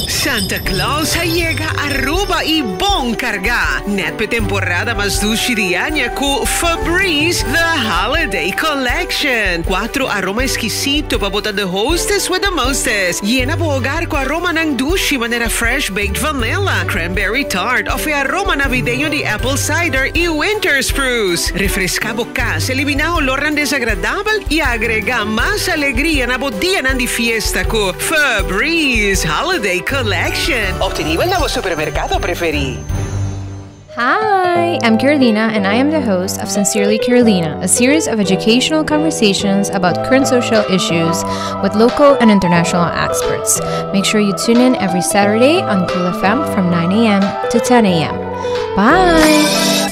Santa Claus a yega Aruba y bon carga! Net p'e temporada mas dushi di aña cu Febreze The Holiday Collection. Cuatro aroma exquisito pa bo ta the hostess with the mostest. Yena bo hogar cu aromanan dushi manera fresh baked vanilla, cranberry tart of e aroma navideño di apple cider y winter spruce. Refresca bo cas, elimina olornan desagradabel y agrega mas alegria na bo dianan di fiesta cu Febreze Holiday Collection. Obtenibel na bo supermercado preferi. Hi, I'm Carolina, and I am the host of Sincerely Carolina, a series of educational conversations about current social issues with local and international experts. Make sure you tune in every Saturday on Cool FM from 9 a.m. to 10 a.m. Bye!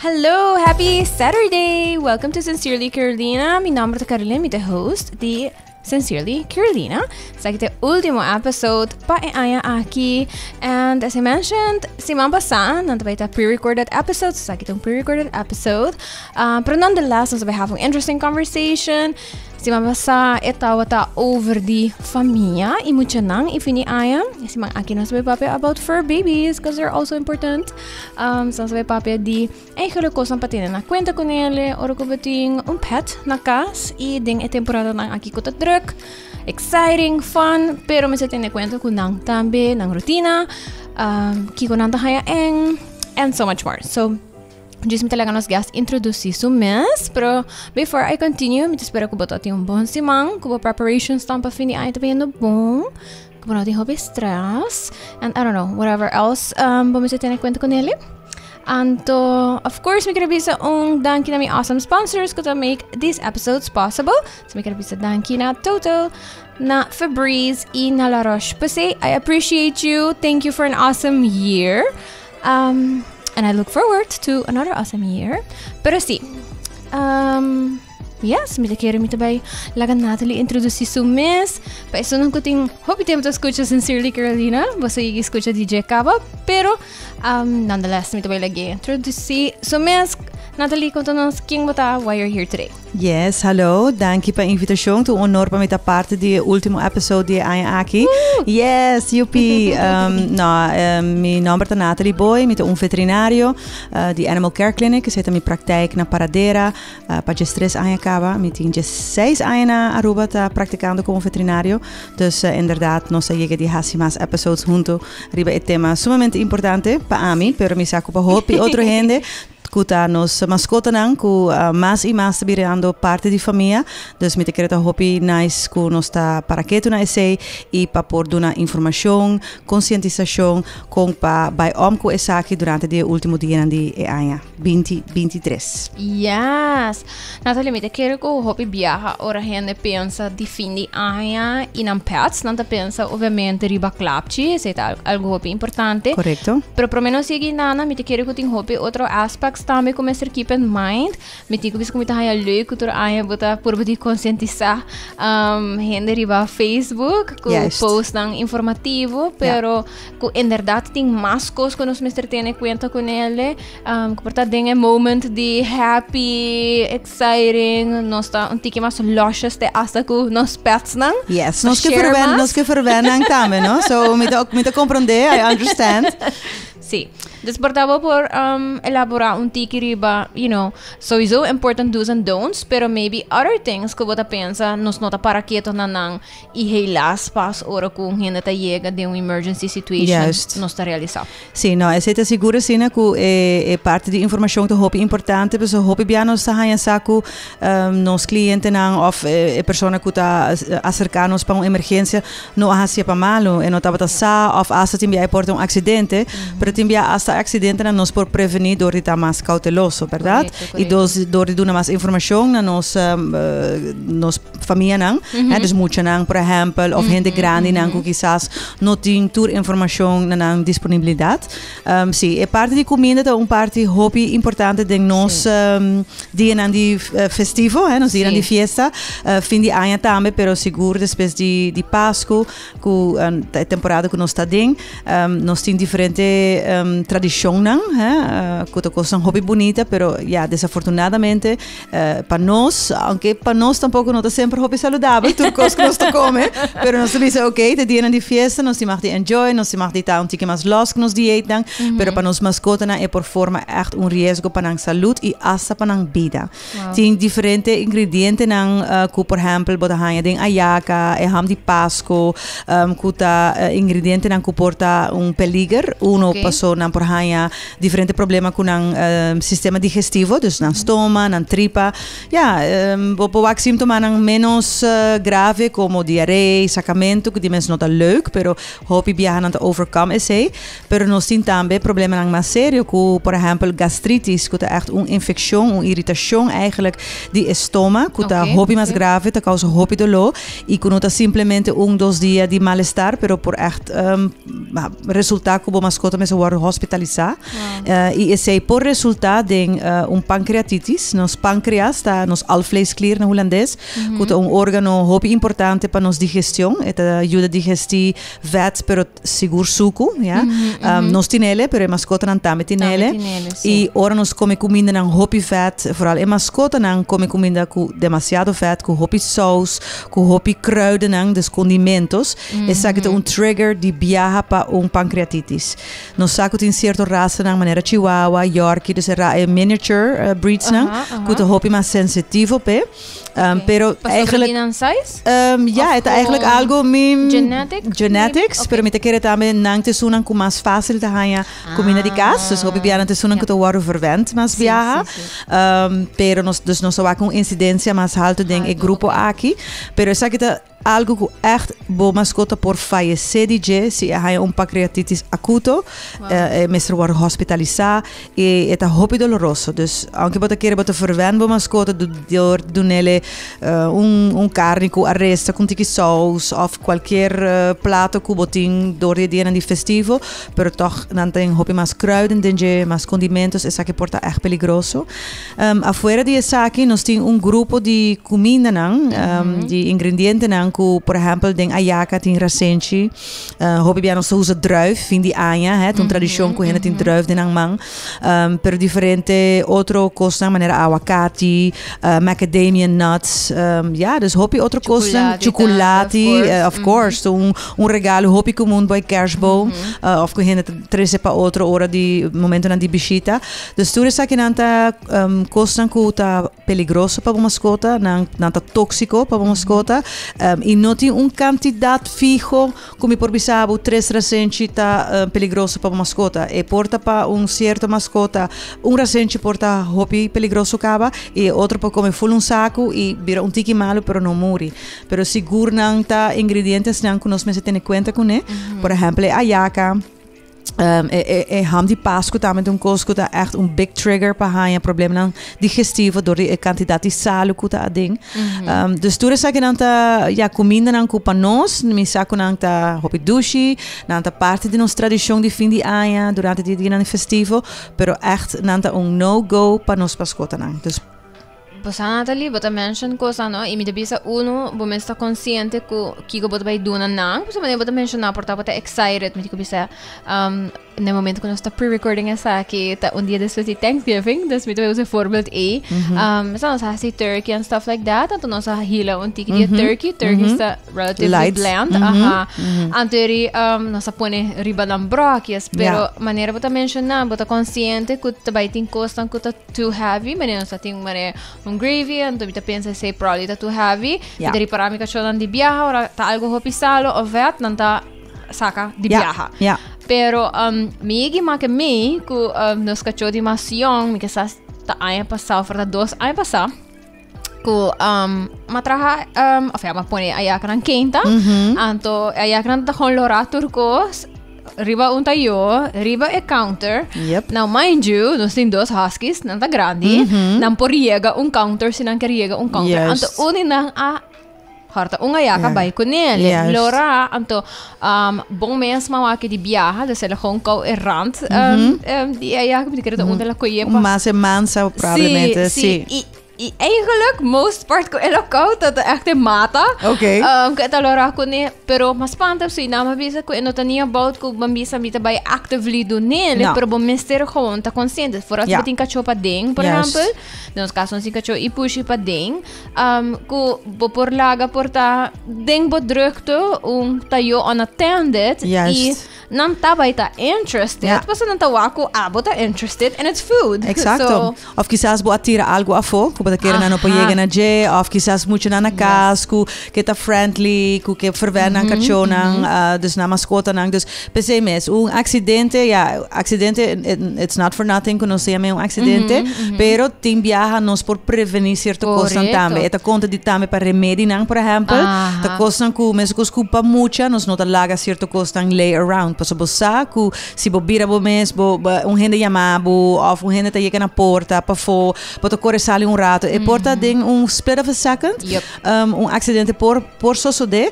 Hello, happy Saturday! Welcome to Sincerely Carolina. Mi nomber ta Carolina, mi ta host di Sincerely Carolina. Esaki ta e ultimo episode pa e aña aki. And as I mentioned, siman pasá, nan ta bai ta pre-recorded episodes. Esaki ta un pre-recorded episode. Uh, pero nonetheless, nos ta bai have un interesting conversation. Siman pasá e tabata over di famia y muchanan y fin di aña. E siman aki nos ta bai papia about fur babies, because they're also important. Um, so nos ta bai papia di eigenlijk kosnan pa tene na kuenta ku nele ora ku bo tin un pet na kas y den e temporadanan aki ku ta druk, exciting, fun, pero mester tene kuenta ku nan tambe, nan rutina, um, kiko nan ta haya eng, and so much more. So, Djis mi ta laga nos guest introduci su mes, pero before I continue, mi ta spera ku bo ta tin un bon siman, ku bo preparations tan pa fin di aña ta bayendo bon, ku bo no tin hopi stress, and I don't know, whatever else um, bo mester tene cuenta con ele. Anto, of course, mi quiero bisa un danki na mi awesome sponsors ku ta make these episodes possible. So mi quiero bisa danki na Total, na Febreze y na La Roche-Posay. I appreciate you. Thank you for an awesome year. Um, and I look forward to another awesome year. Pero sí, um, yes, mi te quiero mi te bai laga Natalie introduci su mes. Pa eso nunca tin hopi tempo te escucha Sincerely Carolina. Boso yegi escucha DJ Cava. Pero, um, nonetheless, mi te bai lagi introduci su mes. Natalie, contanos quién bota, why you're here today. Yes, hallo. Danki pa invitacion. Ta un honor pa mi ta parte di e ultimo episode di e aña aki. Yes, yupi. Um, no, um, mi nomber ta Natalie Boy, mi ta un veterinario uh, di Animal Care Clinic. Esei ta mi praktijk na Paradera uh, pa 13 aña caba. Mi tin 16 aña na Aruba ta practicando como veterinario. Dus uh, inderdaad, nos a yega di hasi mas episodes hunto riba e tema sumamente importante pa ami, pero mi sa ku pa hopi otro hende. Ku ta nos maskotanan ku mas i mas ta birando parti di famia. Dus mi ta kere ta hopi nice ku nos ta para ketu na esei i pa por duna informashon, konsientisashon kon pa bai om ku esaki durante di e ultimo dianan di e aña binti 23. Yes! Natalie, mi ta kere ku hopi biaha ora hende pensa di fin di aña i nan pets, nan ta pensa obviamente riba klapchi, esei ta algu hopi importante. Korekto. Pero prome nos yega einan, mi ta kere ku tin hopi otro aspects tambe ku mester keep in mind. Mi tin ku bisa ku mi ta haña leuk ku tur aña bo ta purba di konsientisá um, hende riba Facebook ku Juist. postnan informativo, pero ku inderdaad tin mas kos ku nos mester tene kuenta ku nele. Um, ku por ta den e moment di happy, exciting, nos ta un tiki mas losjes te hasta ku nos petsnan. Yes, nos ke Share verwen, mas. nos ke verwennen tambe, no? So mi ta mi ta comprende, I understand. Sí. Dus por ta bo por um, elabora un tiki riba, you know, sowieso important do's and don'ts, pero maybe other things ku bo ta pensa nos no ta para keto na nan i helaas pas ora ku un hende ta yega den un emergency situation Juist. nos ta realisa. Sí, no, esei ta sigur asina ku e e parti di informashon ta hopi importante, pasobra hopi bia nos ta haña sa ku nos klientenan òf e persona ku ta aserká nos pa un emergensia no a hasié pa malu, e no tabata sa òf asta tin bia e por ta un aksidente, pero tin bia asta aksidentenan nos por prevení dor di ta mas kouteloso, bèrdat? I dos dor di duna mas informashon na nos nos famianan, hè, dus muchanan por ehèmpel òf hende grandinan ku kisas no tin tur informashon na nan disponibilidat. Sí, e parti di kuminda ta un parti hopi importante den nos dianan di festivo, hè, nos dianan di fiesta, fin di aña tambe, pero sigur despues di di Pasku ku ta e temporada ku nos ta den, nos tin diferente. tradishonnan, hè, ku ta kosnan hopi bunita, pero ya, desafortunadamente, pa nos, aunke pa nos tampoko no ta semper hopi saludabel tur kos ku nos ta kome, pero nos ta bisa ok, ta dianan di fiesta, nos tin mag di enjoy, nos tin mag di ta un tiki mas lòs ku nos dieetnan, pero pa nos maskotanan e por forma ègt un riesgo pa nan salud i asta pa nan bida. Tin diferente ingredientenan ku por ehèmpel bo ta haña den ayaka, e ham di Pasko, ku ta ingredientenan ku por ta un peliger. Uno paso nan por haña diferente problema ku nan sistema digestivo, dus nan stoma, nan tripa. Ya, bo por wak síntomanan ménos grave komo diaré, sakamentu, ku di mes no ta leuk, pero hopi biaha nan ta overcome esei. Pero nos tin tambe problemanan mas serio ku por ehèmpel gastritis, ku ta ègt un infekshon, un iritashon eigenlijk di e stoma, ku ta hopi mas grave, ta kousa hopi doló i ku no ta simplemente un dos dia di malestar, pero por ègt resultá ku bo maskota mester wòrdu hospitalisá. I esei por resultá den un pankreatitis. Nos pankreas ta nos alvleesklier na hulandes, ku ta un órgano hopi importante pa nos digestion. E ta yuda digestí vèt, pero sigur suku, ya. Nos tin ele, pero e maskotanan tambe tin ele. I ora nos kome kumindanan hopi vèt, vooral e maskotanan kome kuminda ku demasiado vèt, ku hopi sous, ku hopi kruidennan, dus kondimentos, esaki ta un trigger di biaha pa un pankreatitis. Nos sa ku tin sierto rasanan manera Chihuahua, Yorkie, dus e ra e miniature breedsnan, ku ta hopi mas sensitivo p'e. Pero Pasobra eigenlijk di nan size? Ja, Of e ta eigenlijk gewoon algo mi genetic? Genetics, Oké. pero mi ta kere tambe nan ta esunnan ku mas fásil ta haña kuminda di kas. Dus hopi biaha nan ta esunnan ku ta wòrdu verwend mas biaha. Pero nos, dus nos ta wak un insidensia mas haltu den e Haltu, grupo oké. aki. Pero esaki ta algo ku ègt bo maskota por fayesé di dje si e haña un pankreatitis akuto. E mester wòrdu hospitalisá i e ta hopi doloroso. Dus aunke bo ta kere bo ta verwèn bo maskota dor di dun'el un karni ku aresta ku un tiki sous òf kualkier plato ku bo tin dor di e dianan di festivo, pero tòg nan tin hopi mas kruiden den dje, mas kondimentos, esaki por ta ègt peligroso. Afuera di esaki nos tin un grupo di kumindanan, di ingredientenan ku por ehèmpel den ayaka tin rasenchi, hopi bia nos ta usa druif fin di aña, hè, ta un tradishon ku hende tin druif den nan man, pero diferente otro kosnan manera awakati, macadamia nuts, ya, dus hopi otro kosnan, Chukulati tambe, chukulati, of course. of course, ta un regalo hopi komun bai kerstboom, òf ku hende ta trese pa otro ora di momentonan di bishita. Dus tur esakinan ta kosnan ku ta peligroso pa bo maskota, nan nan ta tóksiko pa bo maskota i no tin un kantidat fiho ku mi por bisa bo tres rasenchi ta peligroso pa bo maskota. E por ta pa un sierto maskota un rasenchi por ta hopi peligroso kaba i e otro por kome ful un saku i bira un tiki malu pero no muri. Pero sigur nan ta ingredientesnan ku nos mester tene kuenta kuné. Por ehèmpel e ayaka. E ham di Pasku tambe ta un kos ku ta ègt un big trigger pa haña problemanan digestivo dor di e kantidat di salu ku ta aden. Dus tur esakinan ta ya kumindanan ku pa nos mi sa ku nan ta hopi dushi, nan ta parti di nos tradishon di fin di aña durante di e dianan festivo, pero ègt nan ta un no go pa nos maskotanan. Dus. Bosa Natalie, bo ta mention cosa no, y mi ta bisa uno, bo mes ta consciente cu kico bo ta bay duna nan, pasobra manera bo ta menciona por ta bo ta excited, mi tin cu bisa um, na e momento cu nos ta pre-recording esaki, ta un dia despues di Thanksgiving, dus mi ta bay usa e voorbeeld ey, um, sa nos a haci turkey and stuff like that, anto nos a hila un tiki di e turkey, turkey sta relatively Light. bland, aha, anto eri um, nos a pone riba nan brokjes, pero manera bo ta menciona, bo ta consciente cu ta bay tin cosnan cu ta too heavy, manera nos ta tin manera un gravy, anto mi ta pensa esei probably ta too heavy. Mi ta ripara mi kachónan di biaha, ora ta algo hopi salo of vet, nan ta saka di biaha. Pero um, mi yegi make mi ku um, nos kachó di mas yong, mi kisas ta aña pasá of ta dos aña pasá, ku um, ma traha, um, of ja, ma pone ayakanan keinta, anto ayakanan ta gewoon lorá tur kos, Riba un tayo, riba e counter. Yep. Now, mind you, nos tin dos huskies, nan ta grandi. Nan por yega un counter si nan ker yega un counter. Juist. Anto un di nan a horta un ayaka Ja. bai kuné. Juist. Lora, anto um, bon mens ma wak di biaha, dus el a gewoon kou e rand um, um, di ayaka, mi ta kere ta un de la koye pa. Un mas e mansa probablemente, Sí, sí. sí. I I eigenlijk, most part ku e lockout, dat echt e mata. Oké. Ku e ta lora kuné, pero mas spanta si nan a bisa ku e no ta ni about ku ban bisa mi ta bai actively dunele, No. pero bo mester gewoon ta consciente. Vooral si bo tin kachó paden, por ehempel. Den nos caso nos tin kachó i pushi paden. Ku bo por laga por ta den bo drukte un tayo unattended. I nan ta bai ta interested, pasobra nan ta wak ku abo ta interested and it's food. Exacto. So, Of kisas bo a tira algo afó ku bo ta kere nan no por yega na dje, of kisas muchanan na kas ku ke ta friendly, ku ke ferwèn nan kachónan, dus nan maskotanan. Dus p'esei mes, un aksidente, ya, aksidente, it's not for nothing ku nos ta yam'é un aksidente, pero tin biaha nos por prevení sierto kosnan tambe. E ta konta di tambe pa remedinan, por ehèmpel, ta kosnan ku meskos ku pa mucha nos no ta laga sierto kosnan lay around, pasobra bo sa ku Si bo bira bo mes, bo, un hende yama bo of un hende ta yega na porta pafó, bo ta kore sali un rato. E por ta den un split of a second. Un accidente por, por sosodé,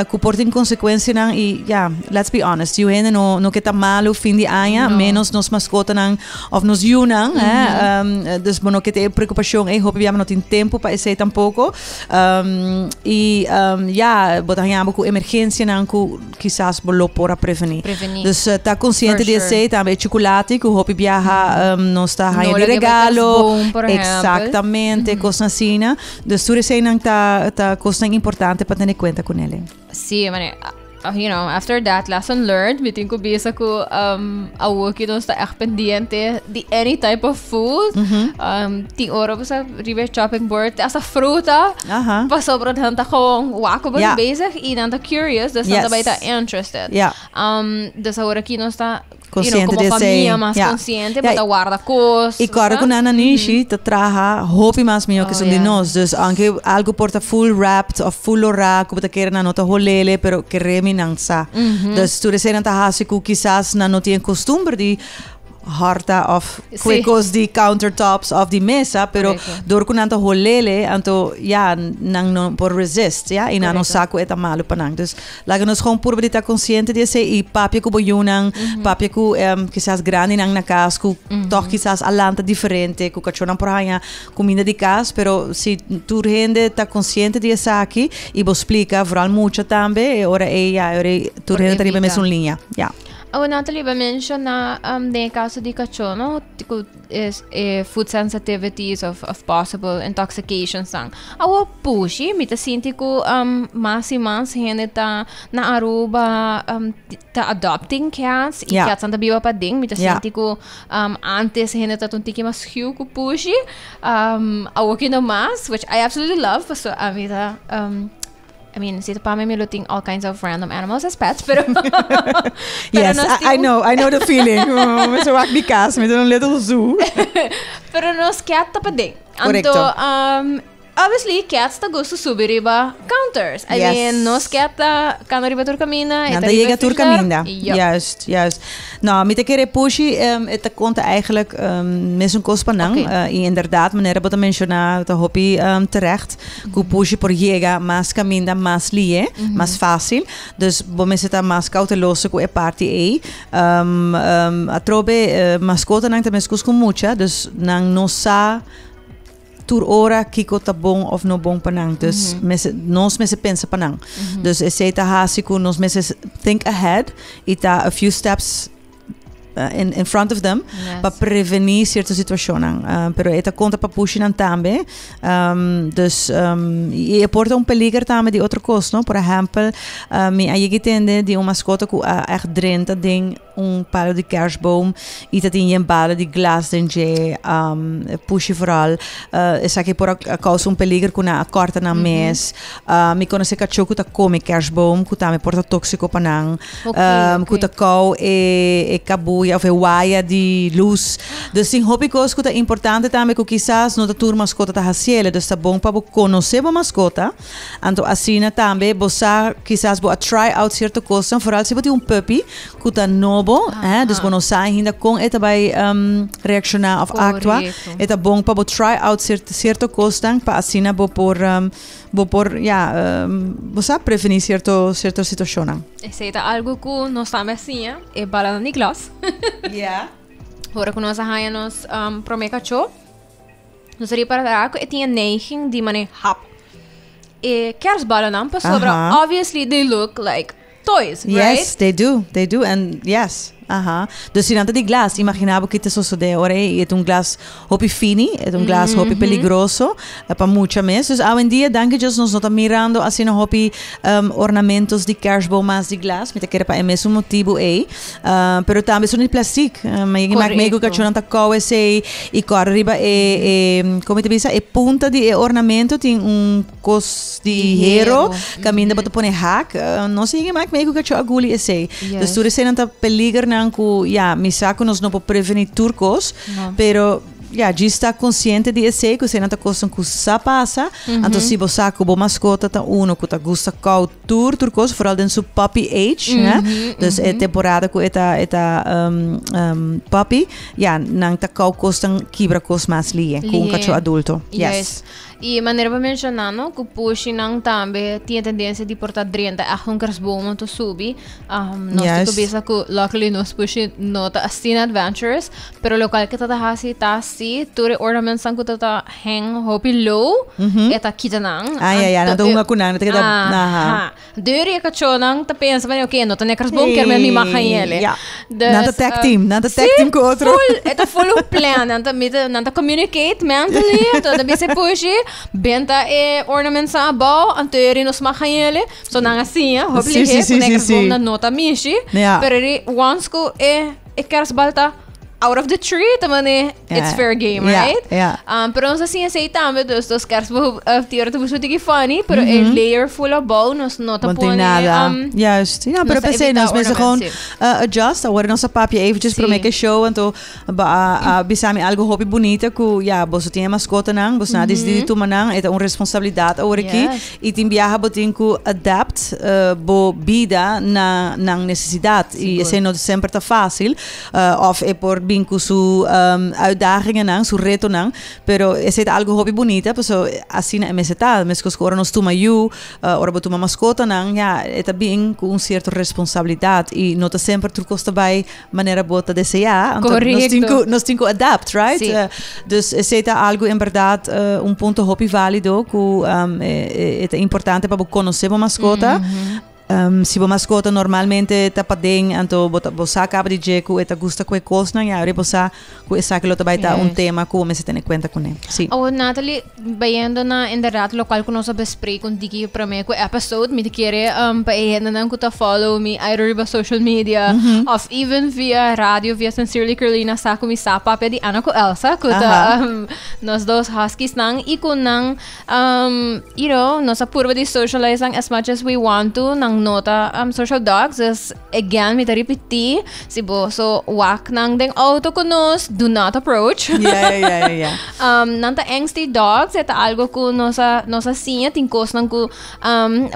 ku por tin konsekuensianan i ya, let's be honest, yu hende no, no ke ta malu fin di aña, menos nos maskotanan of nos yunan, hè. Dus bo no ke tin e preokupashon ei, hopi bia bo no tin tempu pa esei tampoko. I ya, bo ta haña bo ku emergensianan ku. Kisas bo lo por a prevení. Prevení. Dus ta konsiente For di sure. esei tambe e chukulati ku hopi biaha nos ta haña No di lo ke bai regalo. kerstboom, por ehèmpel. Eksaktamente, kosnan asina. Dus tur eseinan ta ta kosnan importante pa tene kuenta ku nele. Sí, mane, after that lesson learned, mi tin ku bisa ku awoki nos ta ègt pendiente di any type of food. Tin ora bo sa riba e chopping board, te hasta fruta. Pasobra nan ta gewoon wak ku bo ta bezig i nan ta curious, dus nan ta bai ta interested. Dus awor aki nos ta, you know, Consciente komo di esei. famia mas consciente, bo ta warda kos. I kòrda ku nan na nishi ta traha hopi mas mihó ke esun di nos. Dus aunke algu por ta full wrapped òf full lorá ku bo ta kere nan no ta holele, pero keremi nan sa. Dus tur esei nan ta hasi ku kisas nan no tin e kostumber di harta of kue kos di countertops of di mesa, pero dor ku nan ta holele, anto ya nan no por resist, ya, i nan no sa ku e ta malu pa nan. Dus laga nos gewoon purba di ta konsiente di esei i papia ku bo yunan, papia ku kisas grandinan na kas ku tòg kisas a lanta diferente, ku kachónan por haña kuminda di kas, pero si tur hende ta konsiente di esaki i bo splika, vooral mucha tambe, e ora ei ya, e ora ei tur hende ta riba e mesun liña, ya. Awe Natalie bo a menciona den e caso di cacho no cu es e food sensitivities of of possible intoxications nan. Awo pushi mi ta sinti cu mas y mas hende ta na Aruba ta adopting cats y cats nan ta biba paden. Mi ta sinti cu antes hende ta un tiki mas schuw cu pushi awo ki no mas which I absolutely love pasobra ami ta I mean, si ta pa mi, mi lo tin all kinds of random animals as pets, pero... pero Yes, nos I tin- know, I know the feeling. Oh, mi sa wak mi cas, mi tin un little zoo. Pero nos cat ta paden. Correcto. Anto, obviously, cats ta gusto subi riba counters. I mean, nos cat ta cana riba tur caminda, e Nan ta ta riba yega tur frigidair. caminda. Yup. Juist, juist. No, mi ta kere pushi, e ta konta eigenlijk mesun kos pa nan. Oké. I inderdaad, manera bo ta menshoná, ta hopi terecht. Ku pushi por yega mas kaminda mas lié, mas fásil. Dus bo mester ta mas kouteloso ku e parti ei. Atrobe maskotanan ta meskos ku mucha, dus nan no sa tur ora kiko ta bon òf no bon pa nan. Dus mester nos mester pensa pa nan. Dus esei ta hasi ku nos mester think ahead i ta a few steps in front of them pa prevení sierto situashonnan. Pero e ta konta pa pushinan tambe. Dus i e por ta un peliger tambe di otro kos, no? Por ehèmpel, mi a yega tende di un maskota ku a ègt drenta den un palo di kerstboom i ta tin yen bala di glas den dje, pushi vooral. Esaki por a kousa un peliger ku nan a kòrta nan mes. Mi konosé kachó ku ta kome kerstboom ku tambe por ta tóksiko pa nan. Ku ta kou e kabuya of e waya di lus. Dus tin hopi kos ku ta importante tambe ku kisas no ta tur maskota ta hasiel. Dus ta bon pa bo konosé bo maskota. Anto asina tambe bo sa kisas bo a try out sierto kosnan, foral si bo tin un puppy ku ta nobo, hè, dus bo no sa ainda kon e ta bai reakshoná of aktua. E ta bon pa bo try out sierto kosnan pa asina bo por Bo por, ya, bo sa prevení cierto, cierto situacionnan. Esei ta algo ku nos tambe a siña e balanan di glas. Ja. Ora ku nos a haña nos promé kachó, Nos a ripara cu e tin e neiging di mane hap e kerstballennan pasobra obviously they look like toys, right? Yes, they do, they do and yes, aha. Dus si nan ta di glas, imagina bo ki ta sosode ora ei, e ta un glas hopi fini, e ta un glas hopi peligroso pa mucha mes. Dus awendia, danki Dios, nos no ta mirando asina hopi ornamentos di kerstboom mas di glas, mi ta kere pa e mesun motibu ei. Pero tambe esun di plastic. Mi a mak mee ku kachónan ta kou esei i kòrda riba e, e, komo mi ta bisa, e punta di e ornamento tin un kos di hero kaminda bo ta pone hak. No si hende mak mee ku kachó a guli esei. Dus tur eseinan ta peligernan ku, ya, mi sa ku nos no por prevení tur kos, pero ya, djis ta konsiente di esei ku eseinan ta kosnan ku sa pasa. Anto si bo sa ku bo maskota ta uno ku ta gusta kou tur tur kos, vooral den su puppy age, hè? Dus e temporada ku e ta e ta puppy, ya, nan ta kou kosnan kibra kos mas lihe ku un kachó adulto. Yes. I manera bo menshoná no, ku pushinan tambe tin e tendensia di por ta drenta ègt un kersboom anto subi. Nos tin ku bisa ku luckily nos pushi no ta asina adventurous, pero lokual ke ta ta hasi ta si tur e ornamentsnan ku ta ta hang hopi low, e ta kita nan. Ah, ya, ya, nan ta hunga ku nan, nan ta keda, aha. Deur e kachónan ta pensa van, oké, no ta ne kersboom, kier men mi mag hañ'el. Ja. Nan ta tag team, nan ta tag team ku otro. Full, e ta full un plan, nan ta, mi ta, nan ta communicate mentally, anto nan ta bisa e pushi, benta e ornaments nan abou, anto eri nos mag hañ'el. So nan a siña, hopi lihé, ku ne kersboom nan no ta mishi. Pero eri once ku e, e kersbal ta out of the tree, ta mane it's fair game, right? Pero nos a siña esei tambe, dus nos kerstboom uh, die ora ta busca tiki funny, pero e layer full abou nos no ta No tin pone nada. Juist. Ja, pero nos ta pensé, evita nos mester gewoon ornaments, adjust. Awor nos a papia eventjes prome ke show, anto ba a, a bisa mi algo hopi bunita ku ja, boso tin e mascotanan, boso na disidí di tuma nan, e ta un responsabilidad awor aki. I tin biaha bo tin ku adapt bo bida na nan nesesidat. I esei no semper ta fásil. Of e por bin ku su uitdagingennan, su retonan. Pero esei ta algu hopi bunita paso asina e mester ta. Meskos ku ora nos tuma yu, ora bo tuma maskotanan, ya, e ta bin ku un sierto responsabilidat. I no ta semper tur kos ta bai manera bo ta deseá. Anto nos tin ku, nos tin ku adapt, right? Dus esei ta algu en bèrdat un punto hopi válido ku e ta importante pa bo konosé bo maskota. Si bo maskota normalmente ta paden, anto bo ta bo sa kaba di dje ku e ta gusta ku e kosnan, ya ora bo sa ku esaki lo ta bai ta un tema ku bo mester tene kuenta kuné. Sí. Awor Natalie, bayendo na inderdaad lokual ku nos a bespreek un tiki promé ku e episode, mi ta kere pa e hendenan ku ta follow mi either riba social media of even via radio, via Sincerely Carolina sa ku mi sa papia di Anna ku Elsa ku ta nos dos huskiesnan i ku nan You know, nos a purba di socialize nan as much as we want to, nan no ta social dogs, dus again mi ta ripiti, si boso wak nan den auto ku nos, do not approach. Ja. Nan ta angsty dogs, e ta algo ku nos a, nos a siña, tin kosnan ku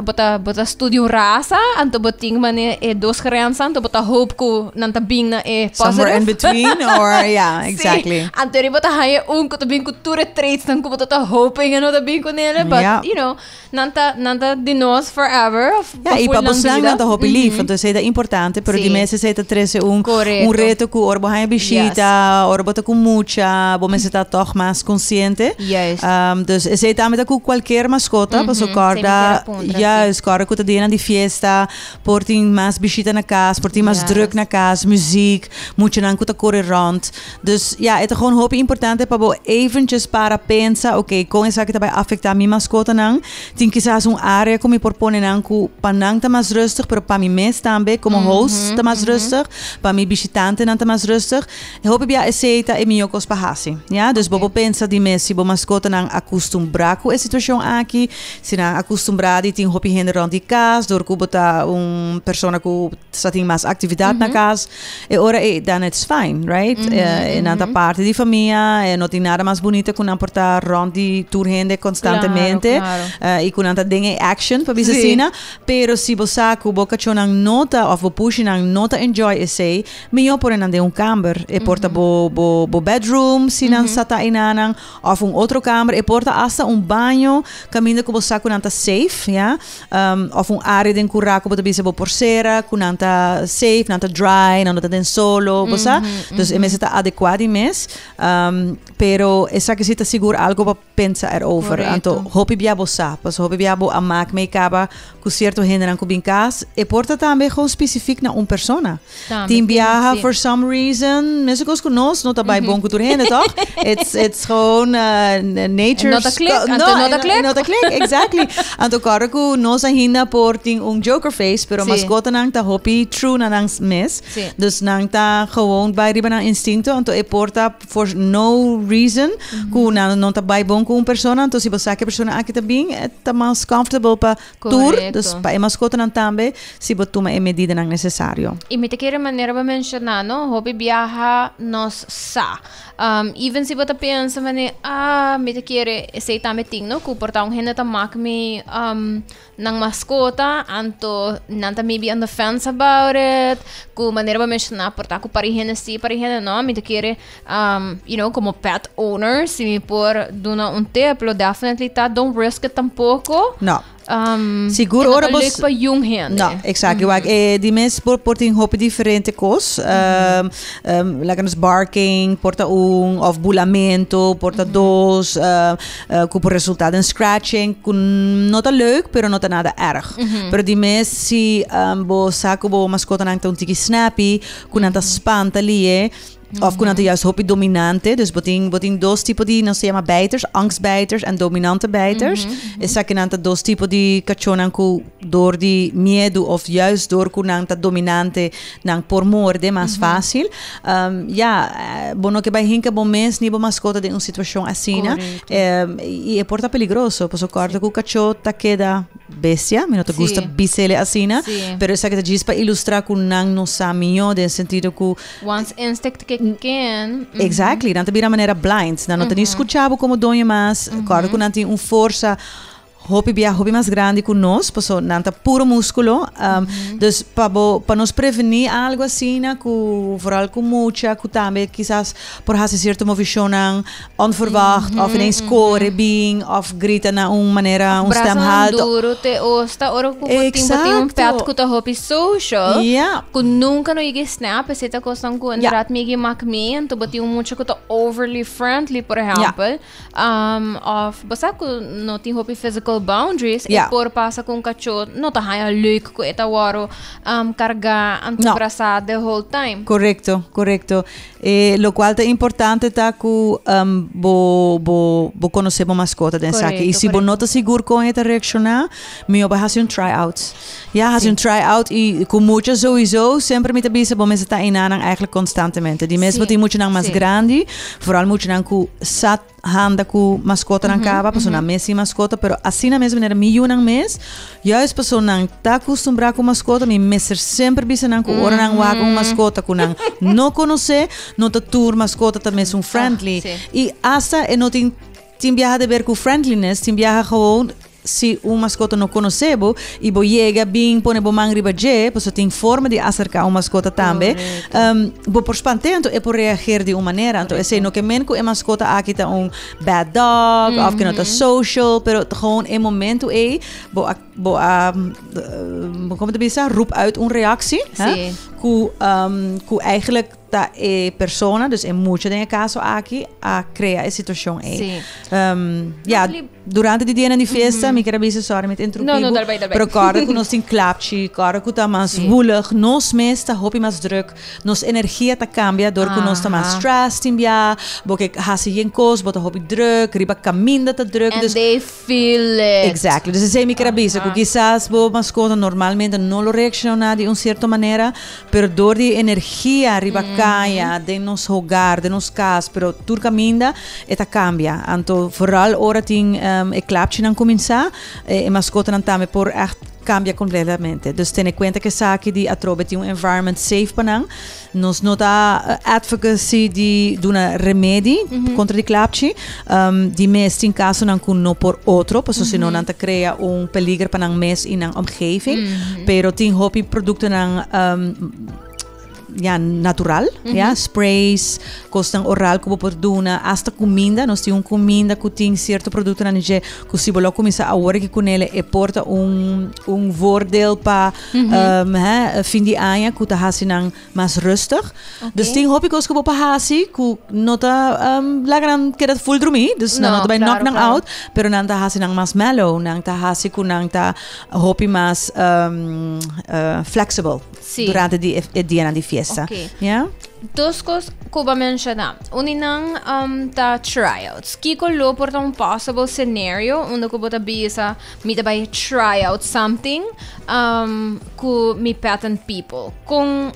bo ta, bo ta studia un rasa, anto bo tin mane e dos grenzen, anto bo ta hoop ku nan ta bin na e positive. Somewhere in between or yeah, exactly. Sí. Anto bo ta haña un ku ta bin ku tur e traits nan ku bo ta ta hoping e no ta bin ku nele, but you know, nan ta, nan ta di nos forever. Of, Ja, i pa pa full nan bosnan vida. nan ta hopi lief, entonces esei ta importante, pero di mes esei ta trese un, un reto ku ora bo haña bishita, ora bo ta ku mucha, bo mester ta tòg mas konsiente. Dus esei tambe ta ku kualkier maskota, paso kòrda, juist, kòrda ku ta dianan di fiesta, Por tin mas bishita na kas, por tin mas druk na kas, muziek, muchanan ku ta kore rònt. Dus ya, e ta gewoon hopi importante pa bo eventjes para pensa, oké, kon esaki ta bai afektá mi maskotanan? Tin kisas un área ku mi por pone nan ku pa nan ta mas rustig, pero pa mi mes tambe komo host ta mas rustig, pa mi bishitantenan ta mas rustig. Hopi bia esei ta e mihó kos pa hasi, ya. Dus bo por pensa di mes si bo maskotanan akustumbrá ku e situashon aki, Si nan a kustumbrá di tin hopi hende rònt di kas, dor ku bo ta un persona ku sa tin mas aktividat na kas, e ora ei dan it's fine, right? E nan ta parti di famia, e no tin nada mas bunita ku nan por ta rònt di tur hende konstantemente i ku nan ta den e action, pa bisa asina. Pero si. si bo sa ku bo kachónan no ta òf bo pushinan no ta enjoy esei, mihó pone nan den un kamber. E por ta bo bo bo bedroom si nan sa ta einanan òf un otro kamber. E por ta asta un baño kaminda ku bo sa ku nan ta safe, ya. Òf un área den kurá ku bo ta bisa bo por sera ku nan ta safe, nan ta dry, nan no ta den solo, bo sa. Dus e mester ta adekuá di mes. Pero esaki si ta sigur algo pa pensa erover. Anto hopi bia bo sa, pasobra hopi bia bo a mak mee kaba ku sierto hendenan ku bin kas, e por ta tambe gewoon spesifik na un persona. Tin biaha for some reason, mesun kos ku nos no ta bai bon ku tur hende tòg? It's it's gewoon nature's No ta klik, anto no ta klik. No ta klik, exactly. Anto kòrda ku nos ainda por tin un joker face, pero maskotanan ta hopi true na nan mes. Dus nan ta gewoon bai riba nan instinto, anto e por ta for no reason ku nan no ta bai bon ku un persona, anto si bo sa ku e persona aki ta bin, e ta mas comfortable pa tur, dus pa e maskotanan tambe, si bo tuma e medidanan nesesario. I mi ta kere manera bo menshoná, no, hopi biaha nos sa. Even si bo ta pensa manera, ah, mi ta kere esei tambe tin, no, ku por ta un hende ta mak mi nan mascota, anto nan ta maybe on the fence about it, cu manera bo menciona por ta cu pari hende si, pari hende no, mi ta kere, um, you know, como pet owner, si mi por duna un tip, lo definitely ta don't risk it tampoco. No. Sigur e no ora ta leuk pa jong hende. No, exactly. Wak, di mes por tin hopi diferente cos. Laga nos barking por ta un, of bulamento por ta dos, Cu por resulta den scratching, cu no ta leuk, pero no ta nada erg. Pero di mes si bo sa cu bo mascotanan ta un tiki snappy, cu nan ta spanta lie, of cu nan ta juist hopi dominante. Dus bo tin, bo tin dos tipo di, nos ta yama bijters, angstbijters en dominante bijters. Esakinan ta dos tipo di cachonan cu door di miedu of juist door cu nan ta dominante, nan por morde mas fácil. Ya, bo no ke bai hinka bo mes ni bo maskota den un situashon asina. I e por ta peligroso, pasobra kòrda ku kachó ta keda bestia, mi no ta gusta bis'el asina, pero esaki ta djis pa ilustrá ku nan no sa mihó den sentido ku. Once instinct kick in. Exactly, nan ta bira manera blind, nan no ta ni skucha bo komo doño mas, kòrda ku nan tin un forsa. Hopi bia hopi mas grandi ku nos, paso nan ta puro muskulo. Dus pa bo, pa nos prevení algo asina ku vooral ku mucha ku tambe kisas por hasi sierto movishonnan onverwacht òf ineens kore bin òf grita na un manera un stem Brasanan haltu. duru te osta ora ku bo tin bo tin un pet ku ta hopi social ku nunka no yega e snap esei ta kosnan ku inderdaad mi yega mak mi anto bo tin un mucha ku ta overly friendly por ehèmpel. Um, of bo sa ku no tin hopi physical boundaries, e por pasa ku un kachó no ta haña leuk ku e ta wòrdu um, kargá anto No. brasá the whole time. Korekto, korekto. E lokual ta importante ta ku um, bo, bo, bo konosé bo maskota den esaki. I Korekto, si bo no korekto. ta sigur kon e ta reakshoná, mihó bai hasi un try out. Ja, hasi un try out i ku mucha sowieso semper mi ta bisa bo mester ta einanan eigenlijk konstantemente. Di mes bo tin muchanan mas grandi, vooral muchanan ku sa handa ku maskotanan kaba, pasobra nan mes tin maskota, pero asina mes manera mi yunan mes, juist pasobra nan ta akustumbrá ku maskota, mi mester semper bisa nan ku ora nan wak un maskota ku nan no konosé, no ta tur maskota ta mesun friendly. I asta e no tin tin biaha de ber ku friendliness, tin biaha gewoon Si un maskota no konosé bo i bo yega bin pone bo man riba dje, pasobra tin forma di aserká un maskota tambe, bo por spant'é, anto e por reageer di un manera. Anto esei no ke men ku e maskota aki ta un bad dog òf ke no ta social, pero ta gewoon e momentu ei bo a bo a komo ta bisa roep uit un reaksi ku ku eigenlijk Ta e persona, dus e mucha den e kaso aki, a krea e situashon ei. Sí. Ja, durante di dianan di fiesta, mi kier a bisa, sorry mi ta interrumpí No, no, bo, dal bai, dal bai. pero kòrda ku nos tin klapchi, kòrda ku ta mas woelig, nos mes ta hopi mas drùk, nos energia ta kambia dor ku nos ta mas stress tin bia, bo ke hasi yen kos, bo ta hopi drùk, riba kaminda ta drùk, And dus they feel it. Exactly. Dus esei mi kier a bisa, ku kisas bo maskota normalmente no lo reakshoná di un sierto manera, Pero door di e energia riba caya, den nos hogar, den nos cas, pero tur caminda e ta cambia. Anto vooral ora tin e klapchinan cuminsa, e mascotanan tambe por echt cambia completamente. Dus tene cuenta cu esaki di atrobe tin un environment safe pa nan. Nos no ta advocacy di duna remedi contra di klapchi. Di mes tin casonan cu no por otro, pasobra si no nan ta crea un peliger pa nan mes y nan omgeving. Pero tin hopi productonan ya, natural, ya, sprays, cosnan oral cu bo por duna, hasta cuminda. Nos tin un cuminda cu tin cierto productonan dje cu si bo lo cuminsa awor aki cunele e por ta un voordeel pa hè, fin di aña cu ta haci nan mas rustig. Dus tin hopi cos cu bo por haci cu no ta laga nan keda full drumi, dus nan no ta bay knock nan out, pero nan ta haci nan mas mellow, nan ta haci cu nan ta hopi mas flexible durante di e dianan di fiesta. Ja? Dos cos cu bo a menciona. Un di nan ta tryouts. Kico lo por ta un possible scenario unda cu bo ta bisa mi ta bay try out something cu mi pet and people? Con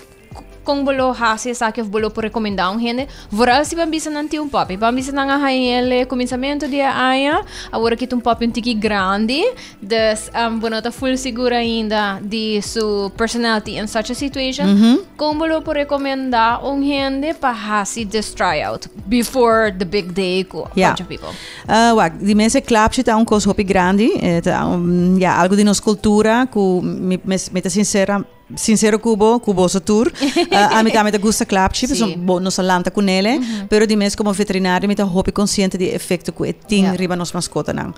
con bo lo haci esaki of bo lo por recomenda un hende? Vooral si bo bisa nan tin un puppy. Bo bisa nan a haña el cuminsamento di e aña. Awor aki ta un puppy un tiki grandi. Dus bo no ta full sigur ainda di su personality in such a situation. Con bo lo por recomenda un hende pa haci this tryout before the big day cu a bunch of people? Wak, di mes e klapchi ta un kos hopi grandi. E ta un, ya, algu di nos kultura ku mi mes mi ta sinsera, sinsero ku bo, ku boso tur. Ami tambe ta gusta klapchi, pasobra bo nos a lanta ku nele. Pero di mes komo veterinario mi ta hopi konsiente di e efekto ku e tin riba nos maskotanan.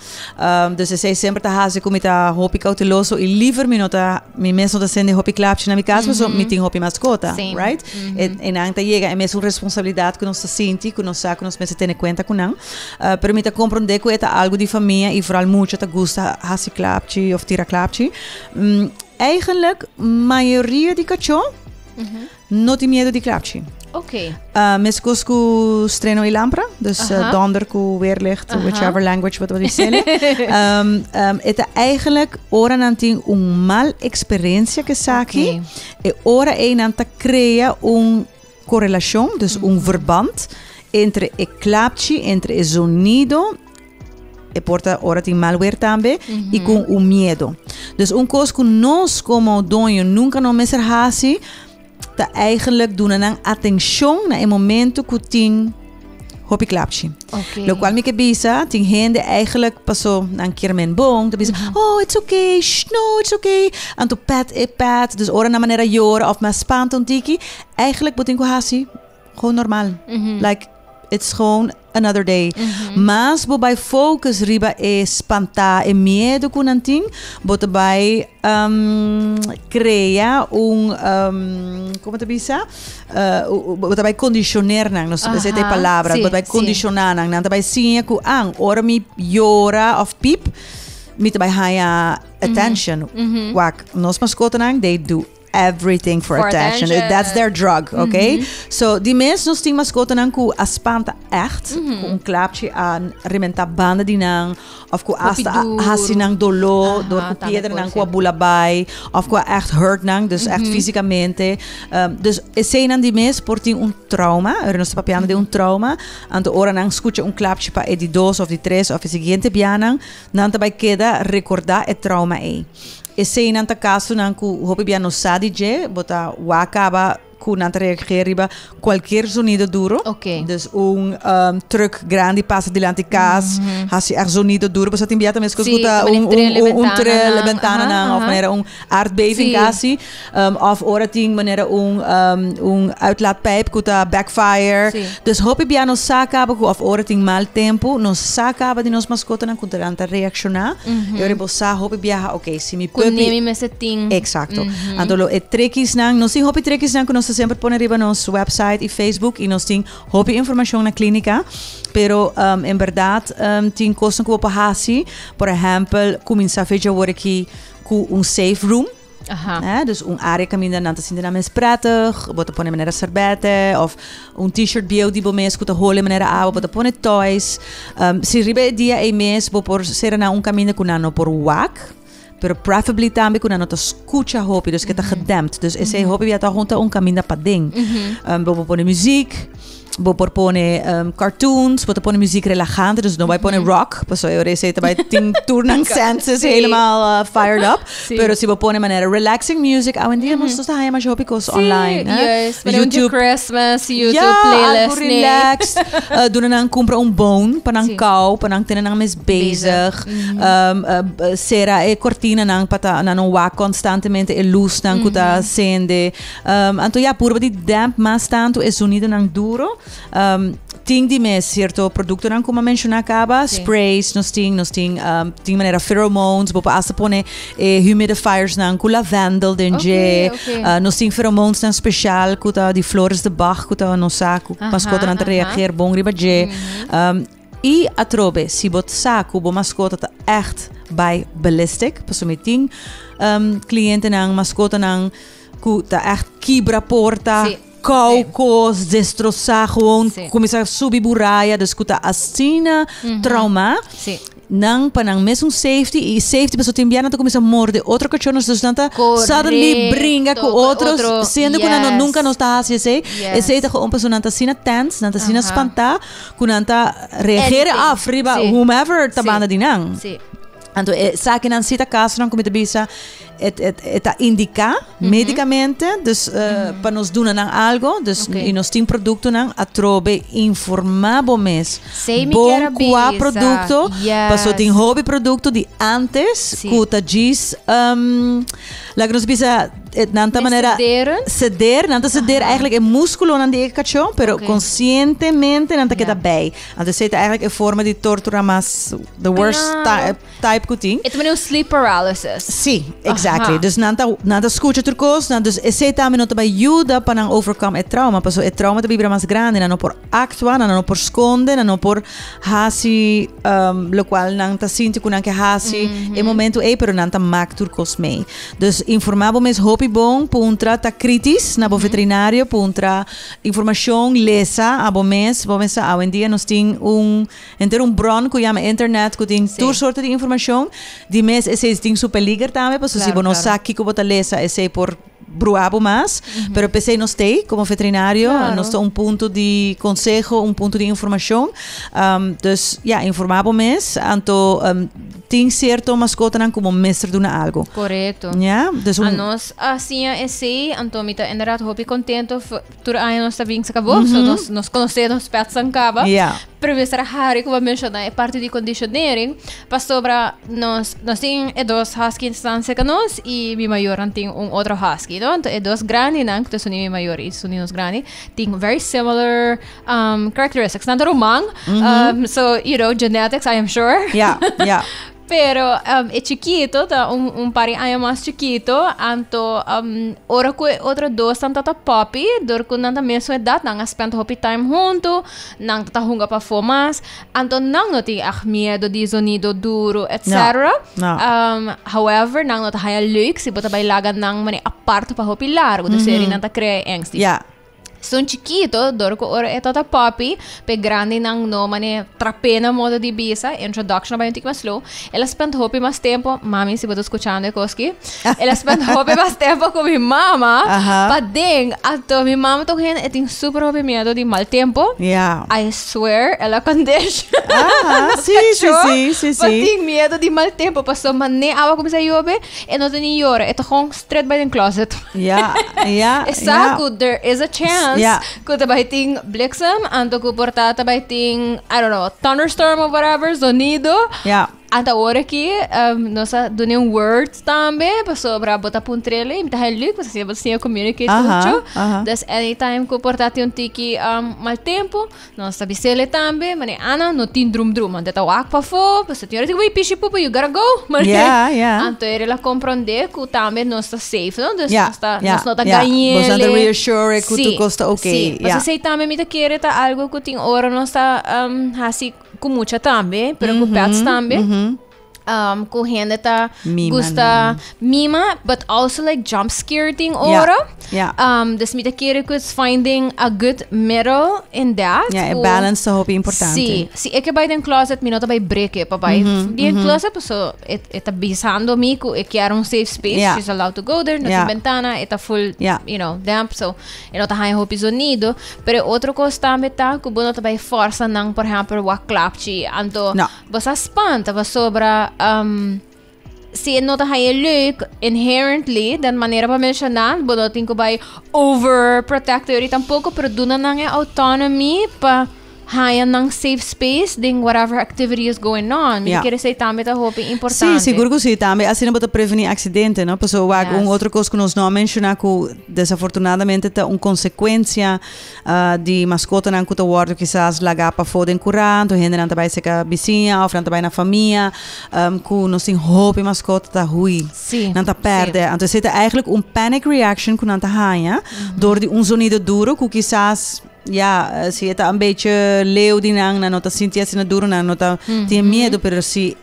Dus esei semper ta hasi ku mi ta hopi kouteloso i liever mi no ta, mi mes no ta sende hopi klapchi na mi kas pasobra mi tin hopi maskota, right? E nan ta yega e mesun responsabilidat ku nos ta sinti, ku nos sa ku nos mester tene kuenta ku nan. Pero mi ta komprondé ku e ta algu di famia i vooral mucha ta gusta hasi klapchi òf tira klapchi. Eigenlik mayoria di kachó no tin miedu di klapchi. Meskos ku streno i lampra, dus donder ku weerlicht, whichever language bo ta bis'é. E ta eigenlik ora nan tin un mal eksperensia ku esaki, e ora ei nan ta krea un korelashon, dus un verband entre e klapchi, entre e zonido, e por ta ora tin mal weer tambe, i ku un miedo. Dus un kos ku nos komo doño nunka no mester hasi, ta eigenlijk duna nan atenshon na e momento ku tin hopi klapchi. Lokual mi ke bisa, tin hende eigenlijk paso nan kier men bon, ta bisa, oh it's okay, shh, no it's okay. Anto pet e pet, dus ora nan manera yora of mas spanta un tiki, eigenlijk bo tin ku hasi gewoon normal. Like, it's gewoon another day. Mas bo bai focus riba e spantá, e miedo ku nan tin, bo ta bai crea un, como ta bisa? Bo ta bai condicioneer nan, no sé e palabra, bo ta bai condiciona nan, nan ta bai siña ku an, ora mi yora of piep, mi ta bai haña attention. Wak, nos mascotanan, they do everything for attention. That's their drug, okay? So, di mes nos tin mascotanan ku a spanta echt, ku un klapchi a rementa banda di nan, of ku hasta a hasi nan doló dor ku piedranan ku a bula bai, of ku a echt hurt nan, dus echt físicamente. Dus eseinan di mes por tin un trauma, ora nos ta papiando di un trauma, anto ora nan skucha un klapchi pa e di dos of di tres of e siguiente bianan, nan ta bai keda rekordá e trauma ei. Eseinan ta kasonan ku hopi bia no sa di dje, bo ta wak kaba ku nan ta reageer riba kualkier zonido duro. Dus un truck grandi pasa dilanti kas, hasi ègt zonido duro, pasobra tin bia ta meskos ku ta un trel e bentananan òf manera un aardbeving kasi. Òf ora tin manera un un uitlaatpijp ku ta backfire. Dus hopi bia no sa kaba ku òf ora tin mal tempu, no sa kaba di nos maskotanan ku nan ta reakshoná. E ora bo sa hopi biaha, ok, si mi puppy. Ku nemi mester tin. Eksakto. Anto lo e trekisnan, nos tin hopi trekisnan ku nos ta semper pone riba nos website i Facebook i nos tin hopi informashon na klínika. Pero en bèrdat tin kosnan ku bo por hasi. Por ehèmpel, kuminsá fecha awor aki ku un safe room. Aha. Eh, dus un área kaminda nan ta sinti nan mes prettig. Bo ta pone manera serbete of un t-shirt bieu di bo mes ku ta hole manera awa. Bo ta pone toys. Si riba e dia ei mes bo por sera nan un kaminda ku nan no por wak. Pero preferably tambe ku nan no ta skucha hopi, dus ke ta gedempt. Dus esei hopi bia ta hunta un kaminda paden. Bo por pone muziek, bo por pone cartoons, bo ta pone muziek relajante, dus no bai pone rock, pasobra e ora esei ta bai tin tur nan senses helemaal fired up. Pero si bo pone manera relaxing music, awendia nos ta haña masha hopi kos online, hè? Juist, manera un Christmas, YouTube Ja, playlist, algo nee. relaxed. Duna nan kumpra un bone pa nan kou, pa nan tene nan mes bezig. Sera e kortinanan pa ta nan no wak konstantemente e lusnan ku ta sende. Anto ya, purba di demp mas tantu e zonidonan duro. Tin di mes sierto produktonan ku mi a menshoná kaba, sprays nos tin, nos tin tin manera pheromones, bo por asta pone e humidifiersnan ku lavendel den dje. Nos tin pheromonesnan speshal ku ta di flores de Bach ku ta nos sa ku maskotanan ta reageer bon riba dje. I atrobe, si bo sa ku bo maskota ta ègt bai ballistic, pasobra mi tin klientenan, maskotanan ku ta ègt kibra porta, kou kos, destrosá gewoon, kuminsá subi buraya, dus ku ta asina traumá. Nan pa nan mesun safety y safety pasobra tin bia nan ta cuminsa morde otro cachorros dus nan ta suddenly bringa cu otro siendo cu nan no nunca nos ta haci esey esey ta gewoon pasobra nan ta asina tense nan ta asina spanta cu nan ta reagera af riba whomever ta banda di nan anto esakinan si ta casonan cu mi ta bisa et et e ta indica medicamente dus pa nos duna nan algo dus y nos tin productonan atrobe informa bo mes bon cua producto paso tin hopi producto di antes cu ta djis laga nos bisa nan ta manera ceder nan ta ceder eigenlijk e musculonan di e cacho pero conscientemente nan ta keda bij anto esey ta eigenlijk e forma di tortura mas the worst type ku tin. E ta manera un sleep paralysis. Sí, exactly. Dus nan ta, nan ta skucha tur kos, nan, dus esei tambe no ta bai yuda pa nan overcome e trauma, pasobra e trauma ta bibra mas grandi, nan no por aktua, nan no por skonde, nan no por hasi um, lokual nan ta sinti ku nan ke hasi e momento ei, pero nan ta mak tur kos mee. Dus informá bo mes hopi bon, puntra, ta kritis na bo veterinario, puntra informashon, lesa abo mes, bo mes sa awendia nos tin un Henter un bron ku yama internet ku tin tur sorto di informashon. Di mes esei tin su peliger tambe pasobra si bo no sa kiko bo ta lesa esei por brua bo mas. Pero p'esei nos t'ei komo veterinario. Nos ta un punto di konseho, un punto di informashon. Dus ya, informá bo mes. Anto tin sierto maskotanan ku bo mester duna algu. Korekto. Ya, dus un. Anos a siña esei, anto mi ta inderdaad hopi kontento. Tur aña nos ta bin saca bo, so nos, nos conoce nos pets an caba. Ja. Pero mi estará hari ku menciona e parte di conditionering, pasobra nos, nos tin e dos husky stan cerca nos y mi mayornan tin un otro husky, no? Anto e dos grandinan, ku ta suni mi mayor y suni nos grandi, tin very similar um, characteristics. Nan ta ruman, um, so, you know, genetics, I am sure. Ja, ja. Pero um, e chiquito ta un, un par di aña mas chiquito, anto um, ora ku e otro dos tan tata puppy, dor ku nan ta mesun edad, nan a spend hopi time hunto, nan ta hunga pafó mas, anto nan no tin echt miedo di zonido duro, etc. No, no. Um, however, nan no ta haya leuk si bo ta bai laga nan mane apart pa hopi largo, dus mm -hmm. nan ta crea angst. Ja. Son chikito, dor ku ora e tata puppy, p'e grandinan no mane trap'é na modo di bisa, introduction a bai un tiki mas slow. El a spend hopi mas tempo, mami si bo ta skuchando e kos aki, el a spend hopi mas tempo ku mi mama paden. Anto mi mama ta un hende, e tin super hopi miedo di mal tempo. Ja. I swear, el a condition Aha, nos sí, sí, kachó sí, sí, pa sí. tin miedo di mal tempo, pasobra mane awa kuminsá yobe, E no ta ni yora, e ta gewoon straight bai den closet. Ja, ja, E sa ja. ku there is a chance Ja. ku ta bai tin bliksem, anto ku por ta ta bai tin, I don't know, thunderstorm of whatever, zonido. Ja. Anto awor aki, um, nos a duna un words tambe, pasobra bo ta puntrele, y mi ta heel leuk, pasobra asina bo ta siña communicate Aha, mucho. aha. Dus anytime ku por ta tin un tiki um, mal tempo, Nos ta bisele tambe, mane Ana no tin drum drum, ante ta wak pafó, pasobra tin ora tin ku bai pishi pupu, you gotta go, mane. Ja, ja. Anto e la komprondé ku tambe nos ta safe, no? Dus Ja, nos ta, ja, nos no ta ja. gañele. Bo ta reassure ku Sí, tur kos ta oké, sí. ja. Pasobra esei tambe mi ta kere ta algo ku tin ora nos ta hasi ku mucha tambe, pero ku pets tambe. Cu hende ta Mima gusta nan. Mima, but also like jump scare ting ora. Dus mi ta kere cu it's finding a good middle in that. Ja, e cu balance ta hopi importante. Si, si e ke bai den closet, mi no ta bai breke pa bai den closet, paso e ta bisando mi cu e kier un safe space. She's allowed to go there, no tin bentana, e ta full, damp, so e no ta haña hopi zonido. Pero e otro cos tambe ta cu bo no ta bai forsa nan, por ehempel, wak klapchi, anto No. Bo sa spanta pasobra si e no ta haña leuk inherently, den manera pa menshoná, bo no tin ku bai overprotector i tampoko, pero duna nan e autonomy pa haña nan safe space den whatever activity is going on. Mi ta kere esei tambe ta hopi importante. Sí, sigur ku sí. Tambe asina bo ta prevení aksidente, no? Pasobra wak un otro kos ku nos no a menshoná ku desafortunadamente ta un konsekuensia Di maskotanan ku ta wòrdu kisas lagá pafó den kurá, anto hendenan ta bai serka bisiña òf nan ta bai na famia, ku nos tin hopi maskota ta hui. Nan ta pèrdè. Anto esei ta eigenlijk un panic reaction ku nan ta haña dor di un zonido duro ku kisas, ya, si e ta un bechi leu di nan, nan no ta sinti asina duro, nan no ta tin miedu, pero si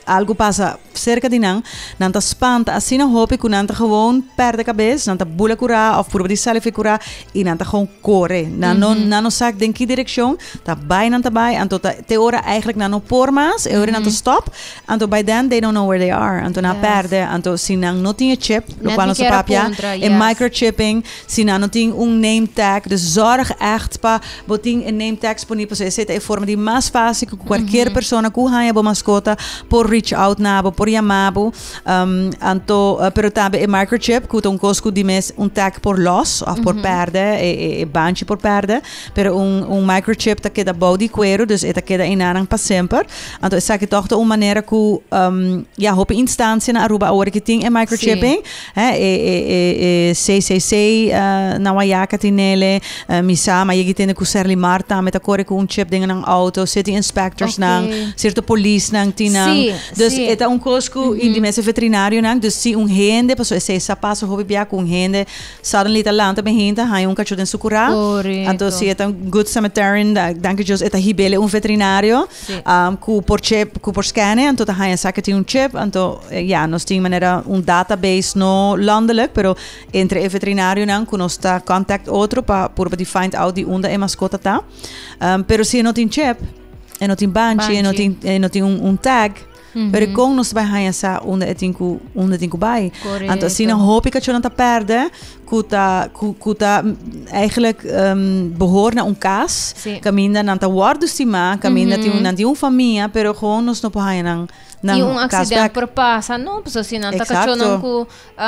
algu pasa serka di nan, nan ta spanta asina hopi ku nan ta gewoon pèrdè kabes, nan ta bula kurá òf purba di sali for e kurá i nan ta gewoon kore. Nan no nan no sa den ki direkshon, ta bai nan ta bai, anto ta te ora eigentlik nan no por mas, e ora nan ta stòp, anto by then they don't know where they are, anto nan a pèrdè, anto si nan no tin e chip, lokual nos a papia, e microchipping, si nan no tin un name tag, dus zòrg ègt pa Bo tin e name tags poni pasobra esei ta e forma di mas fácil ku kualkier persona ku haña bo maskota por reach out na bo, por yama bo. Anto, pero tambe e microchip ku ta un kos ku di mes un tag por lòs òf por pèrdè, e e banchi por pèrdè, pero un un microchip ta keda bou di kueru, dus e ta keda enanan pa semper. Anto esaki tòg ta un manera ku ya hopi instansia na Aruba awor ki tin e microchipping. Hè, e, e, e, e CCC na Wayaca tin nele. Mi sa, ma yegi tende ku Serlimar tambe ta kore ku un chip den nan auto. City inspectors nan, sierto polisnan tin nan. Dus e ta un kos ku i di mes e veterinarionan. Dus si un hende, pasobra esei sa pasa hopi bia ku un hende suddenly ta lanta ben hinta haña un kachó den su kurá. Anto si e ta un good Samaritan, danki Dios e ta hib'el un veterinario. Ku por chip, ku por scanne, anto ta haña sa ke tin un chip, anto ya, nos tin manera un database no landelijk, pero entre e veterinarionan ku nos ta contact otro pa purba di find out di unda e maskota ta. Pero si e no tin chip, e no tin banchi, e no tin, e no tin un tag, pero kon nos ta bai haña sa unda e tin ku, unda e tin ku bai? Anto asina hopi kachónan ta pèrdè. Ku ta ku ku ta eigenlijk behoor na un kas. Kaminda nan ta wòrdu stimá, kaminda tin nan tin un famia, pero gewoon nos no por haña nan nan I un kas accident bèk. por pasa, no? Pasobra si nan ta kachónan ku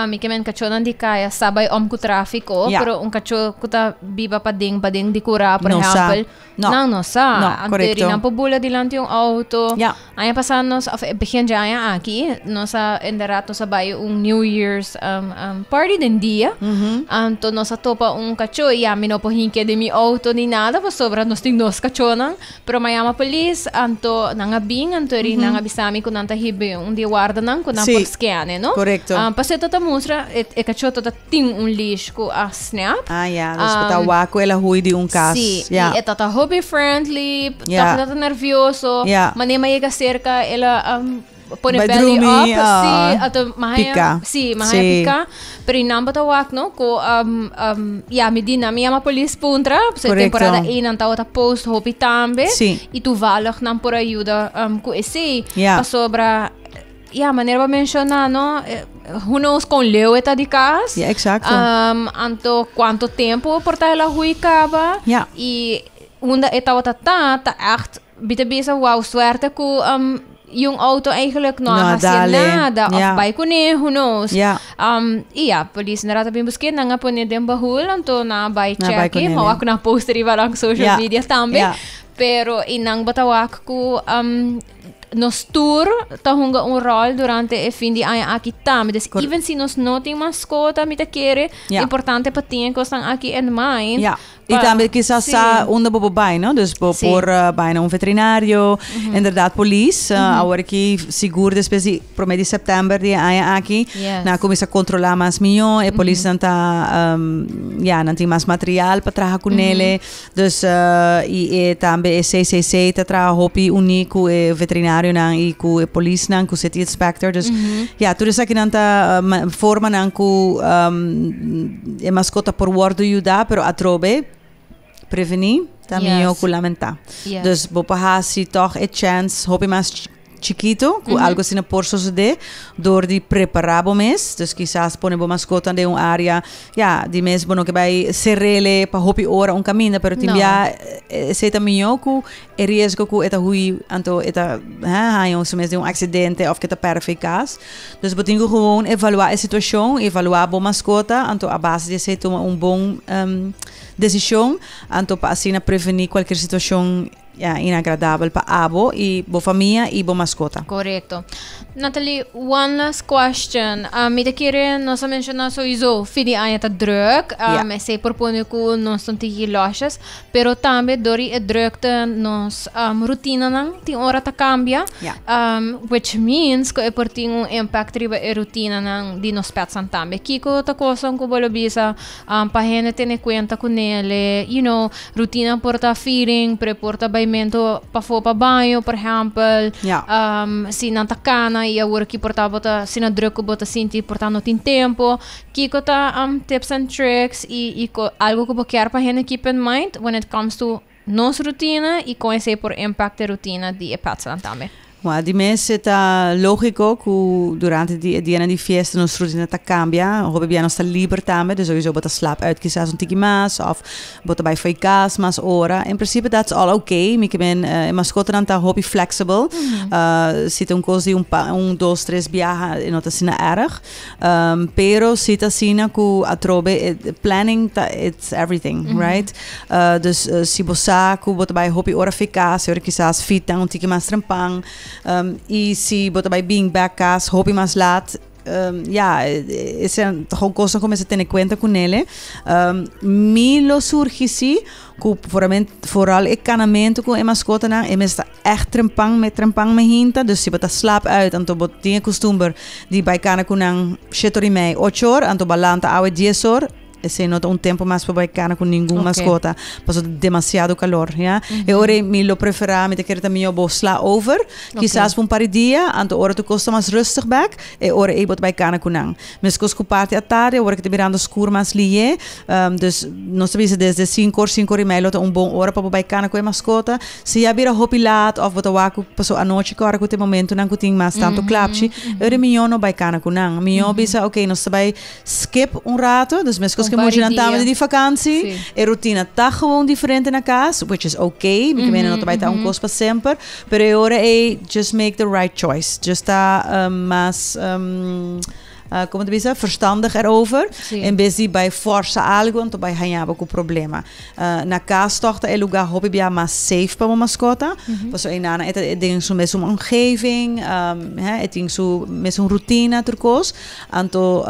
mi ke men kachónan di kaya sa bai om ku tráfiko, pero un kachó ku ta biba paden paden di kurá, por No sa. ehèmpel, No. Nan no sa. No, Anto correcto. nan por bula dilanti un auto. Ja. Aña pasá nos, of begin dje aña aki, nos a, inderdaad, nos a bai un New Year's party den dia. Anto nos a topa un kachó y ya mi no por hinke den mi auto ni nada pasobra nos tin dos kachónan. Pero mi a yama polis, anto nan a bin, anto eri nan a bisa mi ku nan ta hiba un di e wardanan ku nan por scanne, no? Correcto. Pasobra e ta mustra e kachó ta tin un leash ku a snap. Ah ya, dus bo ta wak ku el a hui di un kas. Sí, Ya. i e ta hopi friendly, Ya. tòg e ta nervioso. Ya. Manera mi a yega serka, el a pone Bai belly drumi, up, ah, sí, anto mi haña, pika. sí, mi haña Sí. pika. Pero i nan bo ta wak, no, ku ya, mi di nan mi yama polis puntra, pasobra e Korekto. temporada ei nan tabata post hopi tambe. Sí. I toevallig nan por a yuda ku esei. Ya. Pasobra Ja, manera bo menciona, no? Who knows con leu e ta di cas. Ja, exacto. Anto cuanto tempo por ta el a hui caba. Ja. Y unda e tabata ta, ta echt, bi ta bisa, wow, suerte cu y un auto eigenlijk no a No a haci dale. nada. Of Ja. bai cune, who knows. Ja. Y ja, polis inderdaad a bin busque, nan a pone den bahul, anto nan a bai Nan a bai check, cune, maar ne. wak nan post riba nan social Ja. media tambe. Ja. Pero y nan bata wak cu nos tur ta hunga un rol durante e fin di aña aki tambe. Dus even si nos no tin mascota, mi ta kere, importante pa tin e cosnan aki in mind. Y tambe kisas sa unda bo por bai, no? Dus bo por bai na un veterinario, inderdaad polis. Awor aki sigur despues di prome di september di e aña aki, nan a cuminsa controla mas miyo. E polisnan ta, ya, nan tin mas material pa traha cu nele. Dus, y e tambe e CCC ta traha hopi uni cu e veterinarionan y cu e polisnan, cu city inspector. Dus, ya, tur esakinan ta formanan cu e mascota por wordo yuda, pero atrobe preveni ta miho cu lamenta. Dus bo por haci toch e chance hopi mas chikito cu algo asina por sosode door di prepara bo mes. Dus kisas pone bo mascota den un area, ya, di mes bo no ke bay cerele pa hopi ora un caminda, pero tin bia esey ta miho cu e riesgo cu e ta hui, anto e ta haña su mes den un accidente of ke ta perde fe cas. Dus bo tin cu gewoon evalua e situacion, evalua bo mascota, anto a base di esey tuma un bon decision, anto pa asina preveni cualkier situacion ya inagradabel pa abo y bo famia y bo mascota. Correcto. Natalie, one last question. Mi ta kere nos a menciona sowieso fin di aña ta druk. Esey por pone cu nos ta un tiki losjes. Pero tambe dor di e drukte nos rutinanan tin ora ta cambia. Which means cu e por tin un impact riba e rutinanan di nos petsnan tambe. Kico ta cosnan cu bo lo bisa pa hende tene cuenta cu nele? You know, rutina por ta feeding, pero e por ta baimento pafó pa baño, por ehempel. Si nan ta cana y awor aki por ta bo ta asina druk cu bo ta sinti por ta no tin tempo. Kiko ta tips and tricks y y algo ku bo kier pa hende keep in mind when it comes to nos rutina y kon esei por impact e rutina di e petsnan tambe? Bueno, di mes e ta lógiko ku durante di e dianan di fiesta nos rutina ta kambia. Hopi bia nos ta liber tambe, dus sowieso bo ta slap uit kisas un tiki mas òf bo ta bai fo'i kas mas ora. En prinsipe that's all okay. Mi ke men e maskotanan ta hopi flexible. Si ta un kos di un pa un dos tres biaha e no ta asina erg. Pero si ta asina ku atrobe e planning ta it's everything, right? Dus si bo sa ku bo ta bai hopi ora fi kas, e ora kisas fitnan un tiki mas trempan, i si bo ta bai bin bek kas hopi mas lat, ya, esei ta gewoon kosnan ku mester tene kuenta kunele. Mi lo surgi si ku vooral e kanamentu ku e maskotanan e mester ta ègt trempan me trempan me hinta. Dus si bo ta slaap uit anto bo tin e kustumber di bai kana ku nan shete or i mei, ocho or, anto bo a lanta awe dies or, esei no ta un tempu mas pa bai kana ku ningun maskota pasobra ta demasiado kalor, ya. E ora ei mi lo preferá, mi ta kere ta mihó bo sla over, kisas pa un par di dia, anto ora tur kos ta mas rustig bèk, e ora ei bo ta bai kana ku nan. Meskos ku parti atardi, awor ku ta birando skur mas lié, dus nos ta bisa desde sinku or, sinku or i mei lo ta un bon ora pa bo bai kana ku e maskota. Si ya bira hopi laat òf bo ta wak ku pasobra anochi ku ora ku ta e momentunan ku tin mas tantu klapchi, e ora mihó no bai kana ku nan. Mihó bisa oke nos ta bai skip un rato, dus meskos ku e muchanan tambe di vakansi, e rutina ta gewoon diferente na kas, which is oke, mi ke menen no ta bai ta un kos pa semper, Pero e ora ei, just make the right choice. Just ta mas, como ta bisa, verstandig erover. Sí. En bes di bai forsa algo, anto bai haña bo cu problema. Na cas toch ta e lugar hopi bia mas safe pa bo mascota. Pasobra einan e ta den su mesun omgeving, hè, e tin su mesun rutina tur cos. Anto